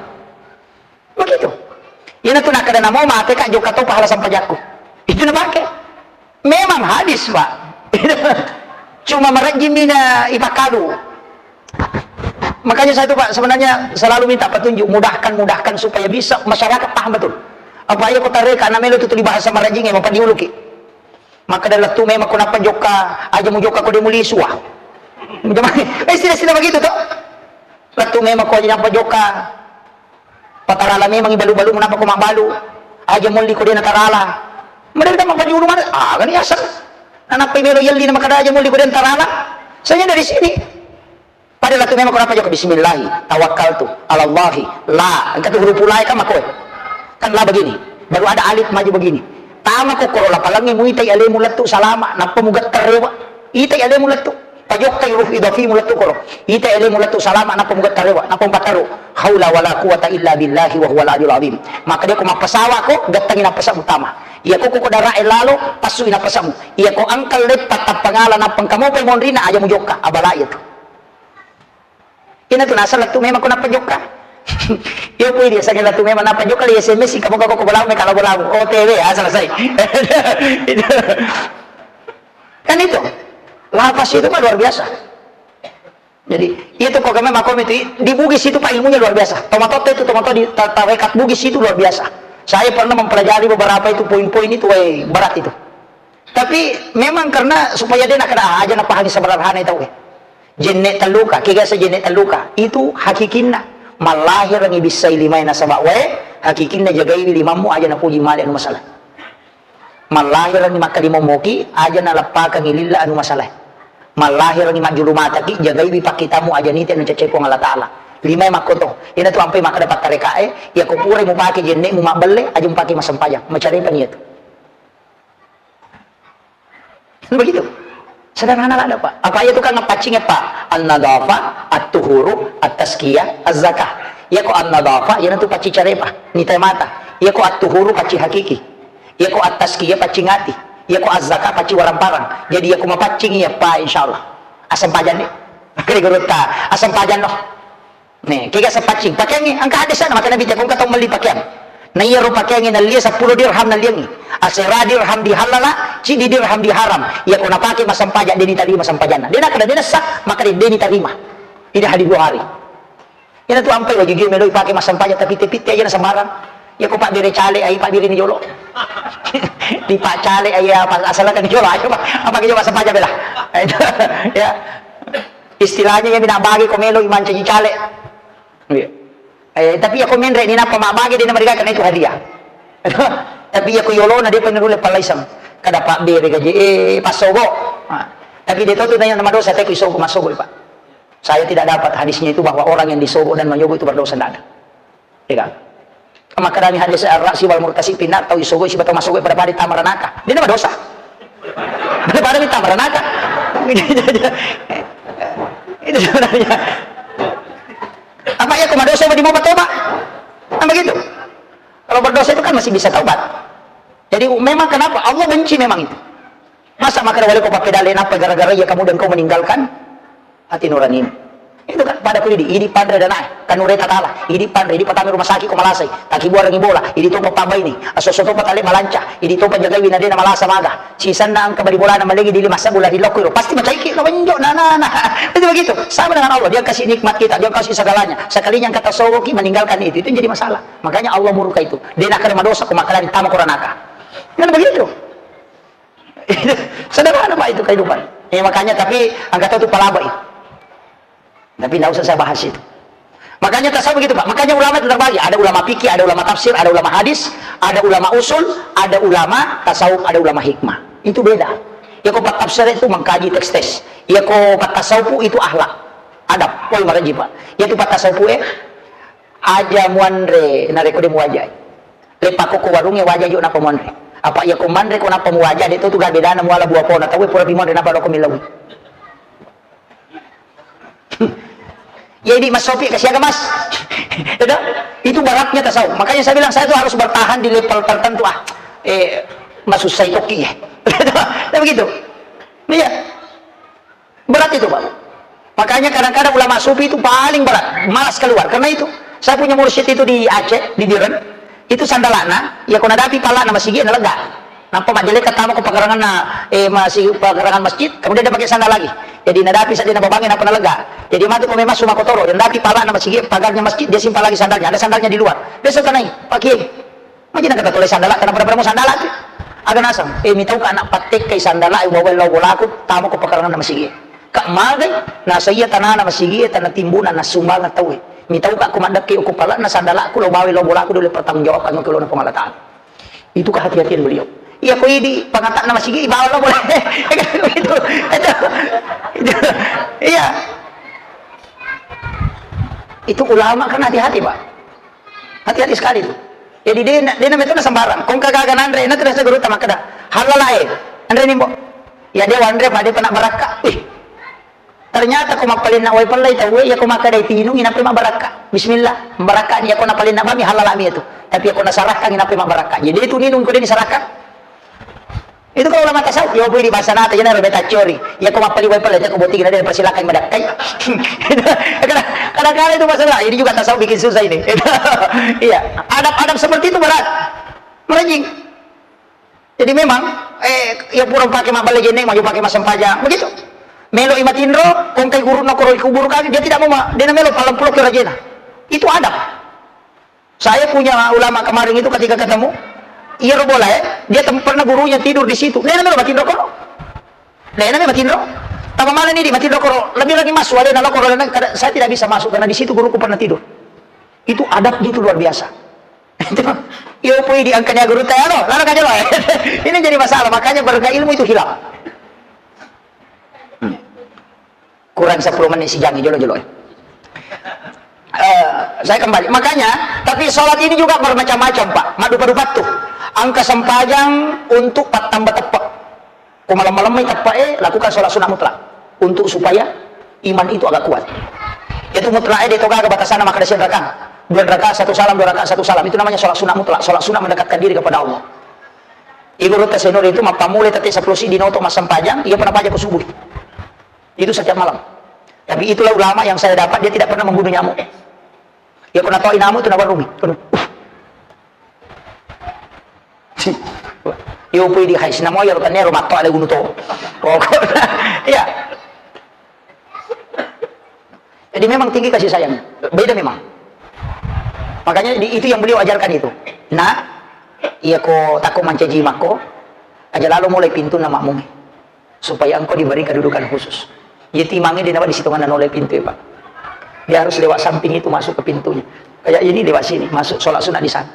Begitu. Iyanatu nakkeda namo mate ka jokka to pahala sempajakku. Itu napake. Memang hadis, Pak. Cuma marejjimi na ipakkalu. Makanya saya tuh, Pak, sebenarnya selalu minta petunjuk, mudahkan, mudahkan supaya bisa masyarakat paham betul. Apa iya kota reka na melo tutuli bahasa marejjinge, apa diuluki. Makkeda lettu memang ko nappa jokka, aja mu jokka ko de muli sua. Eh, istilah-istilah begitu toh. Lettu memang ko aja nappa jokka. Patarala memang ibalu-balu, menapa ko mabbalu? Aja molli ko dena tarala. Mereka mabbalu mana? Ah, gani asal. Nanappa melo yelli na makkeda aja molli ko dena tarala. Saya dari sini. Pada lettu memang ko nappa jokka bismillahi, tawakkaltu, alallahi, la. Engka tu huruf la kan makoe. Kan la begini. Baru ada alif maju begini. Tama ko koro lapalangi muitai alemu lettu salama, nappa mugettar rewa. Itai alemu lettu. Pajokkai ruh idafimu lettu koro. Ita elemu lettu salama nappa mugettarewa, nappa mupattaru. Haula wala quwata illa billahi wa huwal aliyul azim. Maka dia ko mappasawa ko, gettangi nappasamu tama. Iya ko ko dara e lalo, passui nappasamu. Iya ko angkal leppa tappangala nappa engka mopa monrina aja mujokka, abala iya tu. Ina tu nasa lettu memang ko nappa jokka. Iya ko dia sange lettu memang nappa jokka, li S M S kamu ko ko bolamu, kalau bolamu. O T W, ah, selesai. Itu. Kan itu, lafaz itu kan luar biasa. Jadi, itu kok memang komiti di Bugis itu, Pak, ilmunya luar biasa. Tomatoa itu, tomatoa di ta-, tarekat Bugis itu luar biasa. Saya pernah mempelajari beberapa itu poin-poin itu, eh, berat itu. Tapi memang karena supaya dia nak kena aja nak pahami sederhana itu, eh. Jenne telluka, kegasa jenne telluka, itu hakikinna. Mallahirangi bissai limae nasaba wae, hakikinna jagai limammu aja napuji male anu masalah. Mallahirangi makkalimommoki, aja naleppakangi lilla anu masalae. Mallahirangi majjulu mataki, jagaiwi pakkitammu aja nite anu cecce Puang Allah Ta'ala. Limae makkoto. Ina tu ampai makkeda pattarekae, iya ko purai mupake jenne'mu mabbelle, aja mupake massempajang. Macarepa niatu. Begitu. Sederhana ladde, Pak. Apa iya tu kan ngappaccing, Pak? An-nadhafa, at-tuhuru, at-tazkiyah, az-zakah. Iya ko an-nadhafa, iya tu pacci carepa. Nite mata. Iya ko at-tuhuru pacci hakiki. Iya ko at-tazkiyah paccing ati. Iya ko az-zakah paccing warang-parang. Jadi iya ko mapaccing iya, Pak, insyaallah. Asempajang ni. Kali gurutta, asempajang no. Nih, kega sepaccing. Pakeangngi, engka hadis sana, maka Nabi tekong kata melli pakeang. Na iya ro pakeangngi nallia seppulo dirham nalliangngi. Asera dirham dihallala, cidi dirham diharam. Iya ko napake masempajang, deni tarima sempajanna. Dena kada dena sah, maka deni tarima. Ini hadis Bukhari. Ina tu ampai waju jue meloi pake massempajang, tapi tepitte aja na sembarang. Iya ko pabbere cale ai pabbere ni jolo. Di pak cale ai apa asalakan ni jolo aja, Pak. Apa ke jolo massempajang bela. Itu, ya. Istilahnya iya mina bagi ko meloi mancaji cale. Iya. Eh, tapi iya ko menre ni nappa mabbage dena mariga karena itu hadiah. Tapi iya ko yolona dia pernah dulu palaisang. Kada pabbere gaji, eh, passogo. Nah, tapi dia tahu tu nanya nama dosa, tapi isogo massogo, Pak. Saya tidak dapat hadisnya itu bahwa orang yang disogo dan menyogo itu berdosa, tidak ada. Iya kan? Makkedani hadis ar-rasi wal murtasi pinna tau isogo siba tau massogo pada-pada tama ranaka. Dia nama dosa. Pada-pada tama ranaka. Itu sebenarnya. Apa iya ko madosa di mau toba? Kan begitu. Kalau berdosa itu kan masih bisa taubat. Jadi memang kenapa Allah benci memang itu. Masa makkeda wale ko pappedalle nappa gara-gara iya kemudian kau meninggalkan hati nurani. Itu kan pada ku idi, idi panre danae, kanure tatala, idi panre, idi patame rumah sakit ko malasai, takibuarengi bola, idi topa pabbaini, asoso topa tale malanca, idi topa jagai winadena malasa maga, sisenna engka bali bolana malegi di lima sabula ri lokko iro, pasti macaiki lo menjo nana. Itu begitu. Sama dengan Allah, dia kasih nikmat kita, dia kasih segalanya. Sekalinya engka tasogoki meninggalkan itu, itu yang jadi masalah. Makanya Allah murka itu. Dia nak kena madosa ko makkeda tama ko ranaka. Kan begitu. Sederhana, Pak, itu kehidupan. Ya, makanya, tapi angkat tu palabai. Tapi nggak usah saya bahas itu. Makanya tasawuf begitu, Pak. Makanya ulama itu terbagi. Ada ulama fikih, ada ulama tafsir, ada ulama hadis, ada ulama usul, ada ulama tasawuf, ada ulama hikmah. Itu beda. Ya, ko pat tafsir itu mengkaji teks-teks. Ya, ko pat tasawuf itu akhlak. Adab. Poi maraji, Pak. Ya, tu pat tasawuf, eh. Aja muanre, narekko de muwajai. Leppakko ko warungnge waja jo nappa muanre. Apa iya ko manre ko nappa muwaja, de to tu ga bedana muala buah pona tauwe pura pi muanre nappa lokko millau. Jadi Mas Sofi, kasihan Mas. Itu, itu beratnya tasawuf. Makanya saya bilang saya tuh harus bertahan di level tertentu ah. Eh, masussai toki ya. Nah, begitu. Iya. Berat itu, Pak. Makanya kadang-kadang ulama sufi itu paling berat, malas keluar. Karena itu, saya punya mursyid itu di Aceh, di Biren, itu sandalana, ya ko nadapi palana masigi na lega. Nappa majjeleka tama ko pekaranganna, eh, masih pekarangan masjid, kemudian dia pakai sandal lagi. Jadi nadapi saja na babangi nappa na lega. Jadi matu ko memang suma kotoro, yang dapi palana masigi, pagarnya masjid, dia simpan lagi sandalnya. Ada sandalnya di luar. Besok tanai, Pak Kiai. Maji nakata tole sandala, kenapa pada mau sandala tu? Aga nasang, eh, mitau ka anak pattekkai sandala, eh, bawa lo bolaku, tama ko pekarangan na masigi. Kak magai, nasa iya tanana masigi, tanah timbunan, na sumbangan tau, eh. Mitau ka aku maddekke uku pala, na sandala aku lo bawa lo bolaku dulu pertanggung jawab anu kalau na pengalataan. Itu kehati-hatian beliau. Iya, ko idi pangatak na masigi, bawa lo bola. Itu, itu, itu, iya. Itu ulama kan hati-hati, Pak. Hati-hati sekali tu. Jadi de, de na metona sembarang. Kong kagaga nanre, na terasa guru tamakada. Halala eh. Anre nimbo. Ya de wanre pada pernah barakka. Ih. Ternyata ko mappalenna wai pellai tauwe, ya ko makkadai tinungi nappa mabbarakka. Bismillah. Barakka ni ya ko napalenna bami halala mi itu. Tapi ya ko nasarahkan ni nappa mabbarakka. Jadi itu ninung ko de disarakkan. Itu kalau ulama tasawuf, yo bui di bahasa nata, jadi beta cori. Ya ko mappali wai pale, ya ko boti gina de persilakan madakkai. Kadang-kadang itu masalah, ini juga tasawuf bikin susah ini. Iya, adab-adab seperti itu berat. Merajing. Jadi memang, eh, ya pura pakai mabale jene, maju pakai masempajang, begitu. Melo imatinro, kongkai guru no koro kubur kami, dia tidak mau, ma-, dia melo palang pulo ke rajena. Itu adab. Saya punya ulama kemarin itu ketika ketemu, iya ro bola, eh, dia tem-, pernah gurunya tidur di situ. Nena melo matinro koro. Nena melo matinro. Tama mana ni di matinro koro. Lebih lagi masuk ada nalo koro, saya tidak bisa masuk karena di situ guruku pernah tidur. Itu adab gitu luar biasa. Itu, yo pui di angkanya guru teh, ano, lalu aja lah. Ini jadi masalah, makanya berharga ilmu itu hilang. Hmm. Kurang sepuluh menit sijangi jolo-jolo. Eh, saya kembali. Makanya, tapi sholat ini juga bermacam-macam, Pak. Madupa-dupa tuh. Angka sempajang untuk pat tambah teppek. Ko malam-malam mai teppek, eh, lakukan sholat sunnah mutlak. Untuk supaya iman itu agak kuat. Itu mutlak, eh, itu gaga batasanna makkeda siang rakang. Dua rakaat satu salam, dua rakaat satu salam. Itu namanya sholat sunnah mutlak. Sholat sunnah mendekatkan diri kepada Allah. Ibu Ruta Senur itu mappamulai tette sepuluh si di noto massempajang, iya pernah baca ke subuh. Itu setiap malam. Tapi itulah ulama yang saya dapat, dia tidak pernah membunuh nyamuk. Ya, pernah tahu nyamuk itu nawarumi. Aduh. Uh. Si. Yo pui di hais, namo ya, kan nero matto ale gunu to. Pokoknya, iya. Jadi memang tinggi kasih sayang. Beda memang. Makanya di, itu yang beliau ajarkan itu. Nah, iya ko tako mancaji mako, aja lalu mulai pintu nama makmum. Supaya engkau diberi kedudukan khusus. Jadi timangi dia di situ mana nolai pintu ya, Pak. Dia harus lewat samping itu masuk ke pintunya. Kayak ini lewat sini, masuk sholat sunat di sana.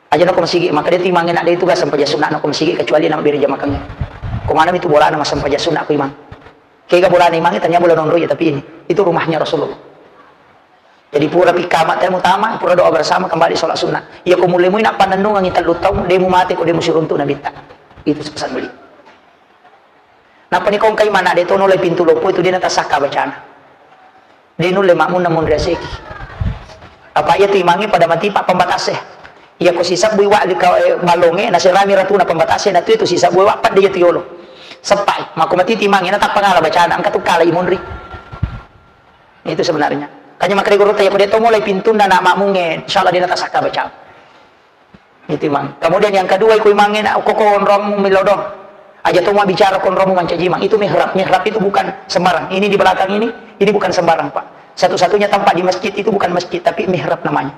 Aja nako masigi, maka dia tu imang enak dia itu gak sempajang sunat nako masigi kecuali nama beri jamakannya. Kemana itu bolana mas sempajang sunat aku imang. Kega bolana imang tanya bola nonro ya, tapi ini itu rumahnya Rasulullah. Jadi pura pi kama temu tama, pura doa bersama kembali sholat sunnah. Iya ko mulai mu ina panennungan ita lutau, demu mate ko demu siruntu nabitta. Itu pesan beliau. Nappa ni kongkai mana de tono le pintu loppo itu dia natasakka bacana. De nulle makmunna munri aseki. Apa iya tu imangi pada mati pak pembatas eh. Iya ko sisebbui wa' ri ka-, eh, ballongnge, naserami ratuna pembatasnya, na tu itu sisebbui wa' pedde iya tu yolo. Seppai, mako matiti mange, na tappa ngala bacana, engka tu kala imonri. Itu sebenarnya. Kanya makkedai gurutta, iya ko de' to mulai pintunna na makmungnge, insyaallah de' na tasakka baca. Itu mang. Kemudian yang kedua, iko imangnge na okko ko onrong millau doang. Aja to mabbicara ko onrong mancaji imang. Itu mihrab. Mihrab itu bukan sembarang. Ini di belakang ini, ini bukan sembarang, Pak. Satu-satunya tempat di masjid itu bukan masjid, tapi mihrab namanya.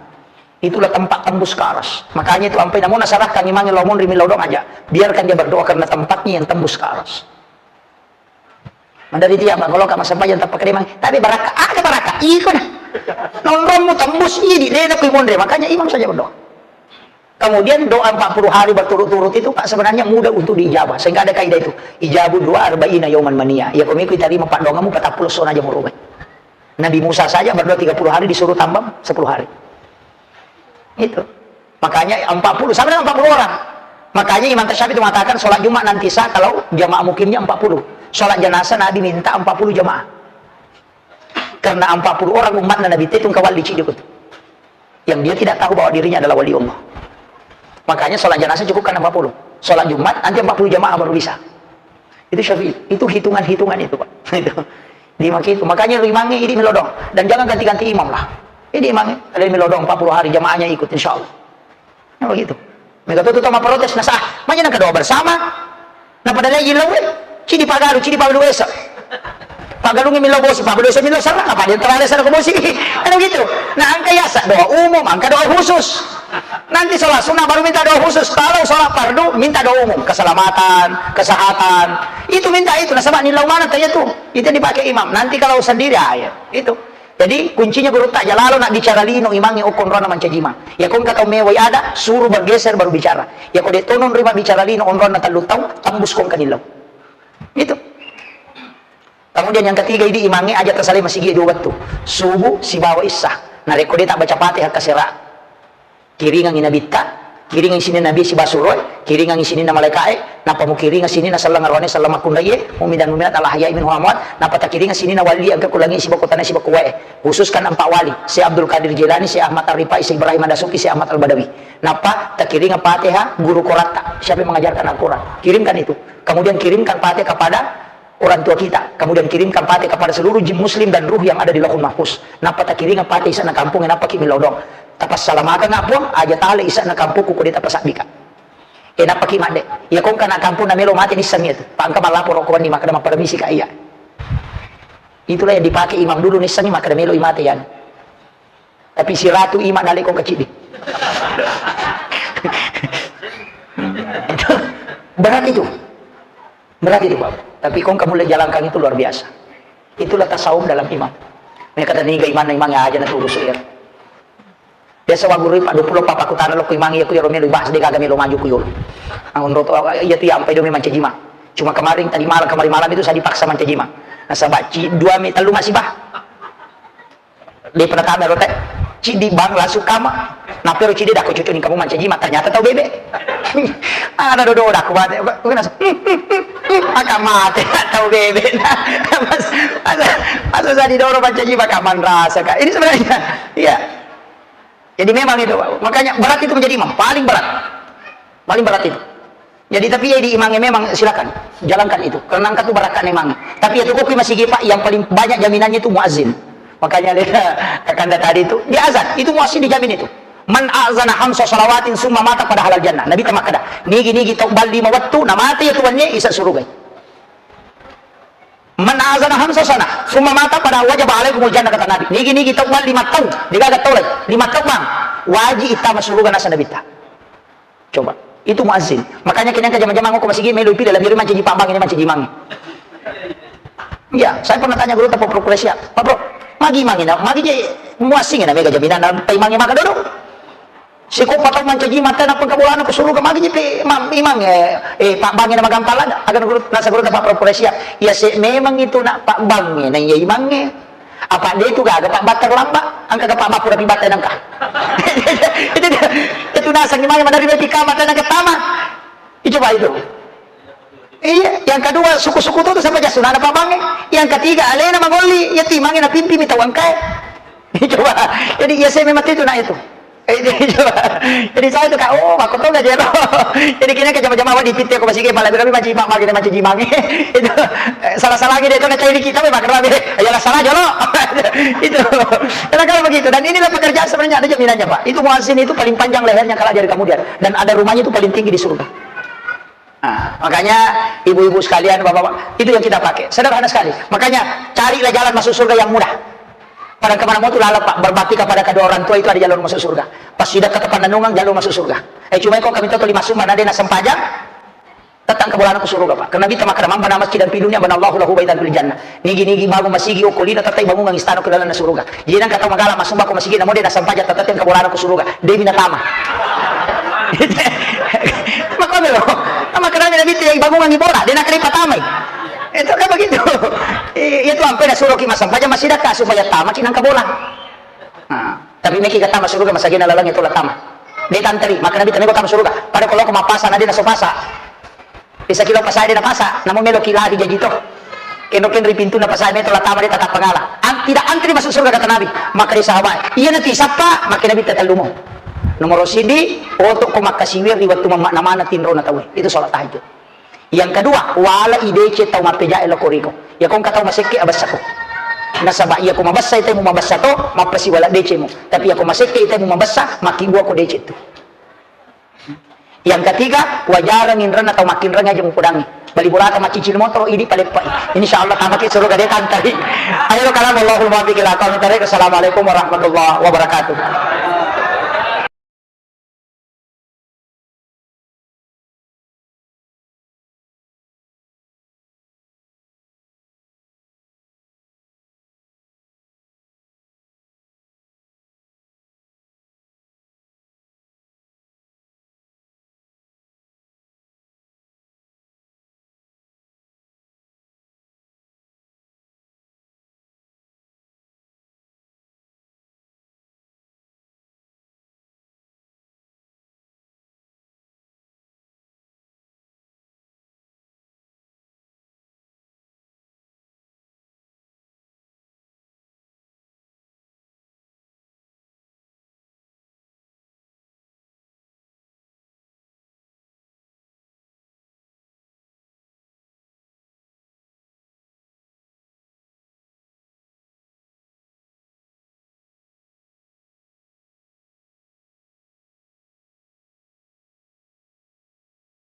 Itulah tempat tembus ke aras. Makanya itu ampai namo nasarahkan imangnge lao monri millau doang aja. Biarkan dia berdoa karena tempatnya yang tembus ke aras. Mandari tiang, Pak, kalau kamu sembahyang tempat kedemang, tapi barakka, ada barakka, iko nah. Nonrommu tembus, idi, lena kui monre, makanya imam saja berdoa. Kemudian doa empat puluh hari berturut-turut itu, Pak, sebenarnya mudah untuk diijabah. Sehingga ada kaidah itu. Ijabu doa arba'ina yauman mania. Ya, komiku tarima pak doamu patappulo sona aja murubai. Nabi Musa saja berdoa tiga puluh hari disuruh tambah sepuluh hari. Itu. Makanya empat puluh, sama dengan empat puluh orang. Makanya Imam Tasyafi itu mengatakan sholat Jumat nanti sah kalau jamaah mukimnya empat puluh. Sholat jenazah Nabi minta empat puluh jamaah. Karena empat puluh orang umatnya Nabi itu kawali cik jukut. Yang dia tidak tahu bahwa dirinya adalah wali Allah. Makanya sholat jenazah cukupkan empat puluh. Sholat Jumat nanti empat puluh jamaah baru bisa. Itu Syafi'i. Itu hitungan-hitungan itu, Pak. Itu. Di maki itu. Makanya lu imangnge idi milodong. Dan jangan ganti-ganti imam lah. Idi imangnge, ada milodong empat puluh hari jamaahnya ikut, insya Allah. Nah, begitu. Mega tuh tuh sama protes, nah sah. Makanya nang kedua bersama. Nah, pada lagi lo, weh. Cidi pagalu, cidi pagalu esa. Pagalungi millau bosi, pagalu esa millau sarang, apa dia terlalu sarang ke bosi? Kan begitu. Nah, angka yasa doa umum, angka doa khusus. Nanti sholat sunnah baru minta doa khusus. Kalau sholat fardu, minta doa umum. Keselamatan, kesehatan. Itu minta itu. Nasaba nillau mana tanya tu. Itu dipakai imam. Nanti kalau sendiri, ah, ya. Itu. Jadi, kuncinya gurutta, aja lalo nak bicara lino imangnge okko onronna mancaji imang. Ya, ko engka tau mewai ada, suruh bergeser baru bicara. Ya, ko de' tonong rima bicara lino onronna tellu taung, tembus ko engka nillau. Itu. Kemudian yang ketiga, idi imangnge aja tasalai masigi dua wettu. Subuh sibawa issa. Narekko de' tabbaca Fatihah kasera. Kiringangngi nabitta, kiringangngi sininna nabi sibawa suroe, kiringangngi sininna malaika'e, nappa mukiringa sininna selleng aroane, selleng makkunraie, mukmin dan mukminat, al ahya'i minhum wal amwat, nappa takiringa sininna wali engka ku langi sibawa ku tanae sibawa ku wae. Khususkan empat wali, Syekh Abdul Qadir Jilani, Syekh Ahmad Ar-Rifai, Syekh Ibrahim Ad-Dasuki, Syekh Ahmad Al-Badawi. Nappa takiringa Fatihah guru koratta, siapa yang mengajarkan Al-Quran. Kirimkan itu. Kemudian kirimkan Fatihah kepada orang tua kita, kemudian kirimkan Fatihah kepada seluruh jin muslim dan ruh yang ada di Lauhul Mahfuz. Nappa takiringa Fatihah isa'na kampung, nappa ki milodong. Tapassalamakengnga Puang, aja tale isa'na kampungku ko de' tapasabbika. E, nappa ki madde. Iya ko engka na kampung na melo mate nissengngi itu. Pa engka mallaporo ko wenni makkeda mapparamisi ka iya. Itulah yang dipakai imam dulu nissengngi makkeda melo i mate yan. Tapi siratu imam naleko kecil. Itu berat itu. Berat itu, Pak. Tapi kong kamu lihat jalankan itu luar biasa. Itulah tasawuf dalam imam. Mereka tadi imanna imang aja na turu suir. Biasa wa guru Pak dua puluh papa kutana lo ku imang iya ku yaro melu bahas de' gaga melu maju ku yolo. Angon roto iya tu ya ampai do memang cejima. Cuma kemarin tadi malam, kemarin malam itu saya dipaksa mancejima. Nasaba ci dua me tellu masih bah. De' pernah tama ro te. Cidi bang langsung kama. Napero cidi dako cucu ni kamu mancejima, ternyata tau bebe. Ada dodo dako mate. Aku nasa, aka mate tau bebe. Nah, pas, pas, pas saya didorong mancejima, kaman rasa, Kak. Ini sebenarnya, iya. Jadi memang itu, Pak. Makanya berat itu menjadi imam, paling berat. Paling berat itu. Jadi, tapi ya di imangnya memang silakan, jalankan itu. Karena engka tu barakka memang. Tapi ya tu kopi masih Pak, yang paling banyak jaminannya itu muazin. Makanya lihat kakanda tadi itu, dia azan, itu muazin dijamin itu. Man azana hamsa salawatin summa mata pada halal jannah. Nabi tamakkada, nigi-nigi tau bal lima wettu, na mate ya tuannya, isa surugai. Man azana hamsa sana, summa mata pada wajaba alaikumul jannah, kata Nabi. Nigi-nigi tau bal lima tau, digaga tau lai, lima tau bang, wajib ittama suruga nasa Nabi ta. Coba. Itu muazin. Makanya kini engka jama-jama ngoko masigi melo ipile, lebih mancaji Pak Bang ini mancaji imang. Iya, saya pernah tanya guru Pak Pro Kuresia, Pak Pro, magi imang ini, magi je muazin ini mega jaminan dalam imang maka dodong. Siko patau mancaji mata na pengkabulan aku suruh ke magi je pe imang, imang eh, eh Pak Bang ini magampal ada. Agar guru nasa guru Pak Pro Kuresia. Ya se memang itu nak Pak Bang ini, ya imang eh. Apa dia itu gaga Pak Batter lamba, angka ke Pak Bapu tapi Batter nangka. Itu dia. Itu nasang gimana mana dia pika Batter nangka tama. Itu coba itu. Iya, yang kedua suku-suku itu sampai jasunana Pak Bang. Yang ketiga alena mangolli, ya timangi na pimpi mi tawang kai. Coba. Jadi ya saya memang itu nak itu. Jadi saya itu, Kak, oh, makko to gaji lo. Jadi kini ke jama-jama di pitte ko masigi pala kami maji mak magi maji jimang. Itu, eh, salah-salah gitu itu na cari kita memang kami. Ya lah salah jolo. Itu. Karena kalau begitu, dan inilah pekerjaan sebenarnya ada jaminannya, Pak. Itu muazin itu paling panjang lehernya kalau dari kamu dia. Dan ada rumahnya itu paling tinggi di surga. Nah, makanya ibu-ibu sekalian, bapak-bapak, itu yang kita pakai. Sederhana sekali. Makanya carilah jalan masuk surga yang mudah. Pada kemana mau tuh lalap, Pak, berbakti kepada kedua orang tua itu ada jalur masuk surga. Pas sudah ke tempat renungan, jalur masuk surga. Eh, cuma kok kami tuh lima sumber ada yang sempajang, tetang ke bola ke surga, Pak. Karena kita makan mamba nama masjid dan dunia bana Allahu lahu baitan fil jannah. Nigi-nigi bangun masigi okko lino tettai bangungan istana ke dalam surga. Jadi nang kata magala masumba ko masigi namo de nasampaja tettai engka bolana ko suruga. De mina tama. Makkomi lo. Makkedami Nabi te bangungan bola, de nakali patamai. Itu kan begitu. I-, itu ampe nasuro ki masampaja masih daka supaya tama ki nang ke bola. Nah, tapi meki kata masuk ke masagina lalang itu lah tama. De tanteri, maka Nabi tama ko tama suruga. Pada kalau ko mapasa na de naso pasa. Bisa kilo pasai de napasa, namu melo ki lari jaji to. Keno ken ri pintu napasai meto latama de tatap pangala. An-, tidak antri masuk surga kata Nabi. Maka di sahabat, iya nanti sapa, maka Nabi tetellumo. Nomor sidi, oto ko makkasiwir ri wattu mamma namana tinro na tawe. Itu sholat tahajud. Yang kedua, wala idece tau mappejae lo koriko. Ya kong katau masekke abassa ko. Nasaba iya ko mabassa itemu mabassa to, mappasiwala decemu. Tapi iya ko masekke itemu mabassa, makkibua ko dece tu. Yang ketiga, wajareng inrenna tau makkinreng aja mupudangi. Bali buraka maccicil motoro idi paleppai. Insya Allah tamaki suruga de tantari. Ayo kalam Allahul muwaffiq ila aqwamit thariq. Assalamualaikum warahmatullahi wabarakatuh.